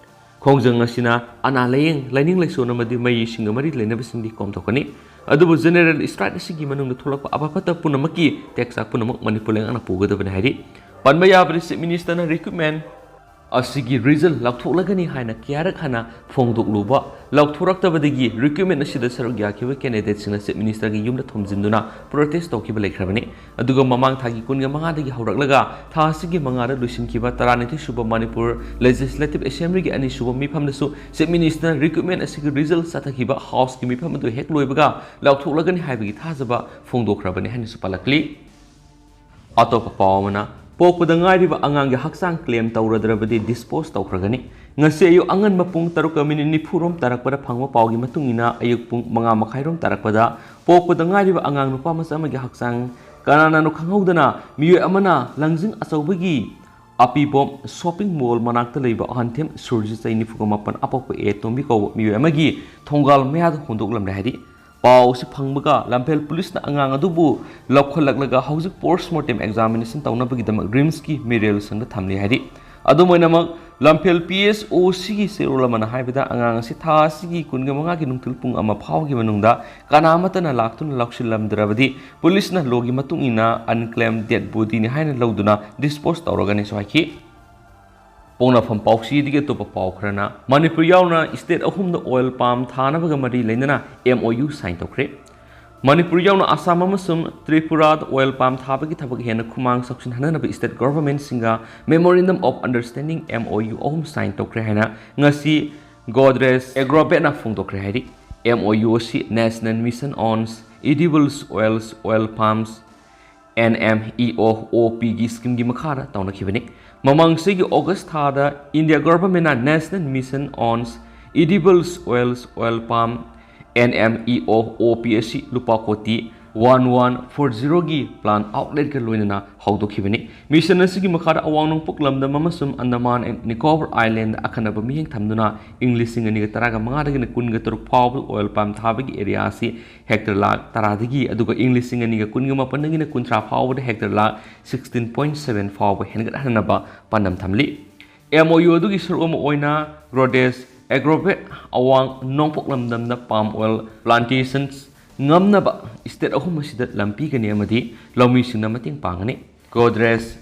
ꯈꯣꯡꯖꯪ ꯑꯁꯤꯅ ꯑꯅꯥ ꯂꯥꯌꯦꯡ, ꯂꯥꯏꯅꯤꯡ ꯂꯥꯏꯁꯣꯟ ꯑꯃꯗꯤ ꯃꯍꯩꯁꯤꯡꯒ ꯃꯔꯤ ꯂꯩꯅꯕꯁꯤꯡꯗꯤ ꯀꯣꯝꯊꯣꯛꯀꯅꯤ꯫ ꯑꯗꯨꯕꯨ general strike ꯑꯁꯤꯒꯤ ꯃꯅꯨꯡꯗ ꯊꯣꯛꯂꯛꯄ ꯑꯐ ꯐꯠꯇ ꯄꯨꯝꯅꯃꯛꯀꯤ ꯇꯦꯛꯆꯥꯛ ꯄꯨꯝꯅꯃꯛ ꯃꯅꯤꯄꯨꯔ ꯂꯩꯉꯥꯛꯅ ꯄꯨꯒꯗꯕꯅꯤ ꯍꯥꯏꯔꯤ꯫ ꯄꯟꯕ ꯌꯥꯕꯗꯤ, Chief Ministerꯅ recruitment ꯑꯁꯤꯒꯤ result ꯂꯥꯎꯊꯣꯛꯂꯒꯅꯤ ꯍꯥꯏꯅ ꯀꯌꯥꯔꯛ ꯍꯟꯅ ꯐꯣꯡꯗꯣꯛꯂꯨꯕ, ꯂꯥꯎꯊꯣꯔꯛꯇꯕꯗꯒꯤ recruitment ꯑꯁꯤꯗ ꯁꯔꯨꯛ ꯌꯥꯈꯤꯕ candidateꯁꯤꯡꯅ Chief Ministerꯒꯤ ꯌꯨꯝꯗ ꯊꯣꯝꯖꯤꯟꯗꯨꯅ protest ꯇꯧꯈꯤꯕ ꯂꯩꯈ꯭ꯔꯕꯅꯤ꯫ ꯑꯗꯨꯒ ꯃꯃꯥꯡ ꯊꯥꯒꯤ ꯀꯨꯟꯒ ꯃꯉꯥꯗꯒꯤ ꯍꯧꯔꯛꯂꯒ ꯊꯥ ꯑꯁꯤꯒꯤ ꯃꯉꯥꯗ ꯂꯣꯏꯁꯤꯟꯈꯤꯕ ꯇꯔꯥꯅꯤꯊꯣꯏ ꯁꯨꯕ ꯃꯅꯤꯄꯨꯔ Legislative Assemblyꯒꯤ ꯑꯅꯤꯁꯨꯕ ꯃꯤꯐꯝꯗꯁꯨ Chief Ministerꯅ recruitment ꯑꯁꯤꯒꯤ result ꯆꯠꯊꯈꯤꯕ Houseꯀꯤ ꯃꯤꯐꯝ ꯑꯗꯨ ꯍꯦꯛ ꯂꯣꯏꯕꯒ ꯂꯥꯎꯊꯣꯛꯂꯒꯅꯤ ꯍꯥꯏꯕꯒꯤ ꯊꯥꯖꯕ ꯐꯣꯡꯗꯣꯛꯈ꯭ꯔꯕꯅꯤ ꯍꯥꯏꯅꯁꯨ ꯄꯜꯂꯛꯂꯤ꯫ ꯑꯇꯣꯞꯄ ꯄꯥꯎ ꯑꯃꯅ, ꯄꯣꯛꯄꯗ ꯉꯥꯏꯔꯤꯕ ꯑꯉꯥꯡꯒꯤ ꯍꯛꯆꯥꯡ claim ꯇꯧꯔꯗ꯭ꯔꯕꯗꯤ dispose ꯇꯧꯈ꯭ꯔꯒꯅꯤ꯫ ꯉꯁꯤ ꯑꯌꯨꯛ ꯑꯉꯟꯕ ꯄꯨꯡ ꯇꯔꯨꯛꯀ minute ꯅꯤꯐꯨ ꯔꯣꯝ ꯇꯥꯔꯛꯄꯗ ꯐꯪꯕ ꯄꯥꯎꯒꯤ ꯃꯇꯨꯡ ꯏꯟꯅ, ꯑꯌꯨꯛ ꯄꯨꯡ ꯃꯉꯥ ꯃꯈꯥꯏ ꯔꯣꯝ ꯇꯥꯔꯛꯄꯗ ꯄꯣꯛꯄꯗ ꯉꯥꯏꯔꯤꯕ ꯑꯉꯥꯡ ꯅꯨꯄꯥ ꯃꯆꯥ ꯑꯃꯒꯤ ꯍꯛꯆꯥꯡ ꯀꯅꯥꯅꯅꯣ ꯈꯪꯍꯧꯗꯅ ꯃꯤꯑꯣꯏ ꯑꯃꯅ ꯂꯪꯖꯤꯡ ꯑꯆꯧꯕꯒꯤ ꯑꯄꯤꯕꯣꯝ shopping mall ꯃꯅꯥꯛꯇ ꯂꯩꯕ ꯑꯍꯟꯊꯦꯝ ꯁꯨꯔꯖꯤꯠ, ꯆꯍꯤ ꯅꯤꯐꯨꯒ ꯃꯥꯄꯟ, ꯑꯄꯣꯛꯄ ꯑꯦ ꯇꯣꯝꯕꯤ ꯀꯧꯕ ꯃꯤꯑꯣꯏ ꯑꯃꯒꯤ ꯊꯣꯡꯒꯥꯜ ꯃꯌꯥꯗ ꯍꯨꯟꯗꯣꯛꯂꯝꯂꯦ ꯍꯥꯏꯔꯤ꯫ ꯄꯥꯎ ꯑꯁꯤ ꯐꯪꯕꯒ ꯂꯝꯐꯦꯜ ꯄꯨꯂꯤꯁꯅ ꯑꯉꯥꯡ ꯑꯗꯨꯕꯨ ꯂꯧꯈꯠꯂꯛꯂꯒ ꯍꯧꯖꯤꯛ post mortem examination ꯇꯧꯅꯕꯒꯤꯗꯃꯛ RIMSꯀꯤ ꯃꯤꯔꯦꯜ ꯁꯪꯗ ꯊꯝꯂꯤ ꯍꯥꯏꯔꯤ꯫ ꯑꯗꯨꯝ ꯑꯣꯏꯅꯃꯛ, ꯂꯝꯐꯦꯜ P S O C ꯒꯤ ꯆꯦꯔꯣꯜ ꯑꯃꯅ ꯍꯥꯏꯕꯗ, ꯑꯉꯥꯡ ꯑꯁꯤ ꯊꯥ ꯑꯁꯤꯒꯤ ꯀꯨꯟꯒ ꯃꯉꯥꯒꯤ ꯅꯨꯡꯊꯤꯜ ꯄꯨꯡ ꯑꯃ ꯐꯥꯎꯒꯤ ꯃꯅꯨꯡꯗ ꯀꯅꯥ ꯑꯃꯠꯇꯅ ꯂꯥꯛꯇꯨꯅ ꯂꯧꯁꯤꯜꯂꯝꯗ꯭ꯔꯕꯗꯤ, ꯄꯨꯂꯤꯁꯅ ꯂꯣꯒꯤ ꯃꯇꯨꯡ ꯏꯟꯅ unclaimed dead body ꯅꯤ ꯍꯥꯏꯅ ꯂꯧꯗꯨꯅ dispose ꯇꯧꯔꯒꯅꯤꯁꯨ ꯍꯥꯏꯈꯤ꯫ ꯄꯣꯛꯅꯐꯝ ꯄꯥꯎꯆꯦꯗꯒꯤ ꯑꯇꯣꯞꯄ ꯄꯥꯎ ꯈꯔꯅ, ꯃꯅꯤꯄꯨꯔ ꯌꯥꯎꯅ state ꯑꯍꯨꯝꯗ oil palm ꯊꯥꯅꯕꯒ ꯃꯔꯤ ꯂꯩꯅꯅ M O U sign ꯇꯧꯈ꯭ꯔꯦ꯫ ꯃꯅꯤꯄꯨꯔ ꯌꯥꯎꯅ ꯑꯁꯥꯝ ꯑꯃꯁꯨꯡ ꯇ꯭ꯔꯤꯄꯨꯔꯥꯗ oil palm ꯊꯥꯕꯒꯤ ꯊꯕꯛ ꯍꯦꯟꯅ ꯈꯨꯃꯥꯡ ꯆꯥꯎꯁꯤꯟꯍꯟꯅꯅꯕ state government ꯁꯤꯡꯒ Memorandum of Understanding, M O U, ꯑꯍꯨꯝ sign ꯇꯧꯈ꯭ꯔꯦ ꯍꯥꯏꯅ ꯉꯁꯤ Godrej Agrovet ꯅ ꯐꯣꯡꯗꯣꯛꯈ꯭ꯔꯦ ꯍꯥꯏꯔꯤ꯫ M O U ꯑꯁꯤ National Mission on Edible Oils, Oil Palms, N M E O O P ꯒꯤ scheme ꯒꯤ ꯃꯈꯥꯗ ꯇꯧꯅꯈꯤꯕꯅꯤ꯫ ꯃꯃꯥꯡ ꯆꯍꯤꯒꯤ August ꯊꯥꯗ India government ꯅ National Mission on Edible Oils, Oil Palm, N M E O O P ꯑꯁꯤ ꯂꯨꯄꯥ ꯀꯣꯇꯤ one one four zero ꯒꯤ plant outlet ꯀ ꯂꯣꯏꯅꯅ ꯍꯧꯗꯣꯛꯈꯤꯕꯅꯤ꯫ Mission ꯑꯁꯤꯒꯤ ꯃꯈꯥꯗ ꯑꯋꯥꯡ ꯅꯣꯡꯄꯣꯛ ꯂꯝꯗꯝ ꯑꯃꯁꯨꯡ Andaman and Nicobar Island ꯑꯈꯟꯅꯕ ꯃꯤꯠꯌꯦꯡ ꯊꯝꯗꯨꯅ ꯏꯪ ꯂꯤꯁꯤꯡ ꯑꯅꯤꯒ ꯇꯔꯥꯃꯉꯥꯗꯒꯤꯅ ꯀꯨꯟꯒ ꯇꯔꯨꯛ ꯐꯥꯎꯕ oil palm ꯊꯥꯕꯒꯤ area ꯑꯁꯤ hectare ꯂꯥꯈ ꯇꯔꯥꯗꯒꯤ, ꯑꯗꯨꯒ ꯏꯪ ꯂꯤꯁꯤꯡ ꯑꯅꯤꯒ ꯀꯨꯟꯒ ꯃꯥꯄꯟꯗꯒꯤꯅ ꯀꯨꯟꯊ꯭ꯔꯥ ꯐꯥꯎꯕꯗ hectare lakh sixteen point seven ꯐꯥꯎꯕ ꯍꯦꯟꯒꯠꯍꯟꯅꯕ ꯄꯥꯟꯗꯝ ꯊꯝꯂꯤ꯫ M O U ꯑꯗꯨꯒꯤ ꯁꯔꯨꯛ ꯑꯃ ꯑꯣꯏꯅ Godrej Agrovet ꯑꯋꯥꯡ ꯅꯣꯡꯄꯣꯛ ꯂꯝꯗꯝꯗ palm oil plantations ꯉꯝꯅꯕ state ꯑꯍꯨꯝ ꯑꯁꯤꯗ ꯂꯝ ꯄꯤꯒꯅꯤ ꯑꯃꯗꯤ ꯂꯧꯃꯤꯁꯤꯡꯅ ꯃꯇꯦꯡ ꯄꯥꯡꯒꯅꯤ꯫ Godrej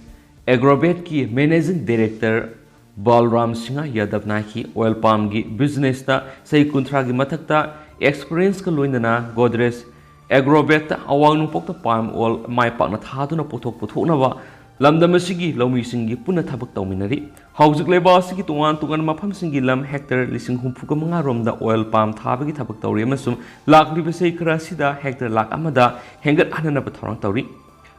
Agrovet ꯀꯤ Managing Director ꯕꯜꯔꯥꯝ ꯁꯤꯡꯍ ꯌꯥꯗꯕꯅ ꯍꯥꯏꯈꯤ, oil palm ꯒꯤ business ꯇ ꯆꯍꯤ ꯀꯨꯟꯊ꯭ꯔꯥꯒꯤ ꯃꯊꯛꯇ experience ꯀ ꯂꯣꯏꯅꯅ Godrej Agrovet ꯇ ꯑꯋꯥꯡ ꯅꯣꯡꯄꯣꯛꯇ palm oil ꯃꯥꯏ ꯄꯥꯛꯅ ꯊꯥꯗꯨꯅ ꯄꯣꯠꯊꯣꯛ ꯄꯨꯊꯣꯛꯅꯕ ꯂꯝꯗꯝ ꯑꯁꯤꯒꯤ ꯂꯧꯃꯤꯁꯤꯡꯒꯤ ꯄꯨꯟꯅ ꯊꯕꯛ ꯇꯧꯃꯤꯟꯅꯔꯤ꯫ ꯍꯧꯖꯤꯛ ꯂꯩꯕꯥꯛ ꯑꯁꯤꯒꯤ ꯇꯣꯉꯥꯟ ꯇꯣꯉꯥꯟꯕ ꯃꯐꯝꯁꯤꯡꯒꯤ ꯂꯝ hectare ꯂꯤꯁꯤꯡ ꯍꯨꯝꯐꯨꯒ ꯃꯉꯥ ꯔꯣꯝꯗ oil palm ꯊꯥꯕꯒꯤ ꯊꯕꯛ ꯇꯧꯔꯤ ꯑꯃꯁꯨꯡ ꯂꯥꯛꯂꯤꯕ ꯆꯍꯤ ꯈꯔ ꯑꯁꯤꯗ hectare ꯂꯥꯈ ꯑꯃꯗ ꯍꯦꯟꯒꯠꯍꯟꯅꯅꯕ ꯊꯧꯔꯥꯡ ꯇꯧꯔꯤ꯫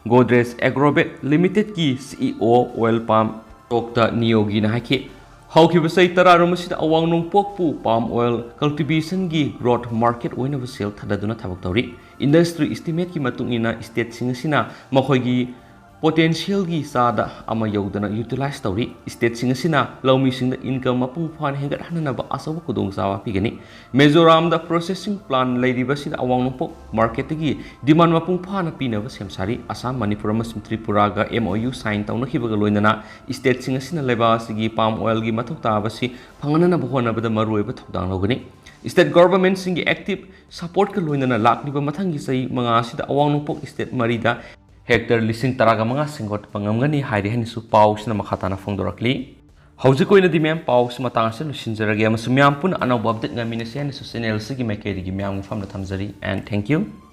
Godrej Agrovet Limited ꯀꯤ C E O oil palm doctor ꯅꯤꯌꯣꯒꯤꯅ ꯍꯥꯏꯈꯤ, ꯍꯧꯈꯤꯕ ꯆꯍꯤ ꯇꯔꯥꯔꯣꯝ ꯑꯁꯤꯗ ꯑꯋꯥꯡ ꯅꯣꯡꯄꯣꯛꯄꯨ palm oil cultivation ꯒꯤ growth market ꯑꯣꯏꯅꯕ ꯁꯦꯜ ꯊꯥꯗꯗꯨꯅ ꯊꯕꯛ ꯇꯧꯔꯤ꯫ Industry estimate ꯀꯤ ꯃꯇꯨꯡ ꯏꯟꯅ state ꯁꯤꯡ ꯑꯁꯤꯅ ꯃꯈꯣꯏꯒꯤ ꯄꯣꯇꯦꯟꯁꯤꯌꯦꯜꯒꯤ ꯆꯥꯗ ꯑꯃ ꯌꯧꯗꯅ ꯌꯨꯇꯤꯂꯥꯏꯁ ꯇꯧꯔꯤ꯫ ꯁ꯭ꯇꯦꯠꯁꯤꯡ ꯑꯁꯤꯅ ꯂꯧꯃꯤꯁꯤꯡꯗ ꯏꯟꯀꯝ ꯃꯄꯨꯡ ꯐꯥꯅ ꯍꯦꯟꯒꯠꯍꯟꯅꯅꯕ ꯑꯆꯧꯕ ꯈꯨꯗꯣꯡꯆꯥꯕ ꯄꯤꯒꯅꯤ꯫ ꯃꯤꯖꯣꯔꯥꯝꯗ ꯄ꯭ꯔꯣꯁꯦꯁꯤꯡ ꯄ꯭ꯂꯥꯟ ꯂꯩꯔꯤꯕꯁꯤꯗ ꯑꯋꯥꯡ ꯅꯣꯡꯄꯣꯛ ꯃꯥꯔꯀꯦꯠꯇꯒꯤ ꯗꯤꯃꯥꯟ ꯃꯄꯨꯡ ꯐꯥꯅ ꯄꯤꯅꯕ ꯁꯦꯝ ꯁꯥꯔꯤ꯫ ꯑꯁꯥꯝ, ꯃꯅꯤꯄꯨꯔ ꯑꯃꯁꯨꯡ ꯇ꯭ꯔꯤꯄꯨꯔꯥꯒ ꯑꯦꯝ ꯑꯣ ꯌꯨ ꯁꯥꯏꯟ ꯇꯧꯅꯈꯤꯕꯒ ꯂꯣꯏꯅꯅ ꯁ꯭ꯇꯦꯠꯁꯤꯡ ꯑꯁꯤꯅ ꯂꯩꯕꯥꯛ ꯑꯁꯤꯒꯤ ꯄꯥꯝ ꯑꯣꯏꯜꯒꯤ ꯃꯊꯧ ꯇꯥꯕꯁꯤ ꯐꯪꯍꯟꯅꯅꯕ ꯍꯣꯠꯅꯕꯗ ꯃꯔꯨꯑꯣꯏꯕ ꯊꯧꯗꯥꯡ ꯂꯧꯒꯅꯤ꯫ ꯁ꯭ꯇꯦꯠ ꯒꯣꯚꯔꯟꯃꯦꯟꯠꯁꯤꯡꯒꯤ ꯑꯦꯛꯇꯤꯚ ꯁꯄꯣꯔꯠꯀ ꯂꯣꯏꯅꯅ ꯂꯥꯛꯂꯤꯕ ꯃꯊꯪꯒꯤ ꯆꯍꯤ ꯃꯉꯥ ꯑꯁꯤꯗ ꯑꯋꯥꯡ ꯅꯣꯡꯄꯣꯛ ꯁ꯭ꯇꯦꯠ ꯃꯔꯤꯗ ꯍꯦꯛꯇꯔ ꯂꯤꯁꯤꯡ ꯇꯔꯥꯒ ꯃꯉꯥ ꯁꯦꯝꯒꯠꯄ ꯉꯝꯒꯅꯤ ꯍꯥꯏꯔꯤ ꯍꯥꯏꯅꯁꯨ ꯄꯥꯎꯁꯤꯅ ꯃꯈꯥ ꯇꯥꯅ ꯐꯣꯡꯗꯣꯔꯛꯂꯤ꯫ ꯍꯧꯖꯤꯛꯀꯤ ꯑꯣꯏꯅꯗꯤ ꯃꯦꯝ, ꯄꯥꯎꯁꯤ ꯃꯇꯥꯡ ꯑꯁꯤꯗ ꯂꯣꯏꯁꯤꯟꯖꯔꯒꯦ ꯑꯃꯁꯨꯡ ꯃꯌꯥꯝ ꯄꯨꯟꯅ ꯑꯅꯧꯕ ꯑꯞꯗꯦꯠ ꯉꯥꯏꯃꯤꯟꯅꯁꯤ ꯍꯥꯏꯅꯁꯨ ꯆꯦꯅꯦꯜ ꯑꯁꯤꯒꯤ ꯃꯥꯏꯀꯩꯗꯒꯤ ꯃꯌꯥꯝꯒꯤ ꯃꯐꯝꯗ ꯊꯝꯖꯔꯤ꯫ And thank you.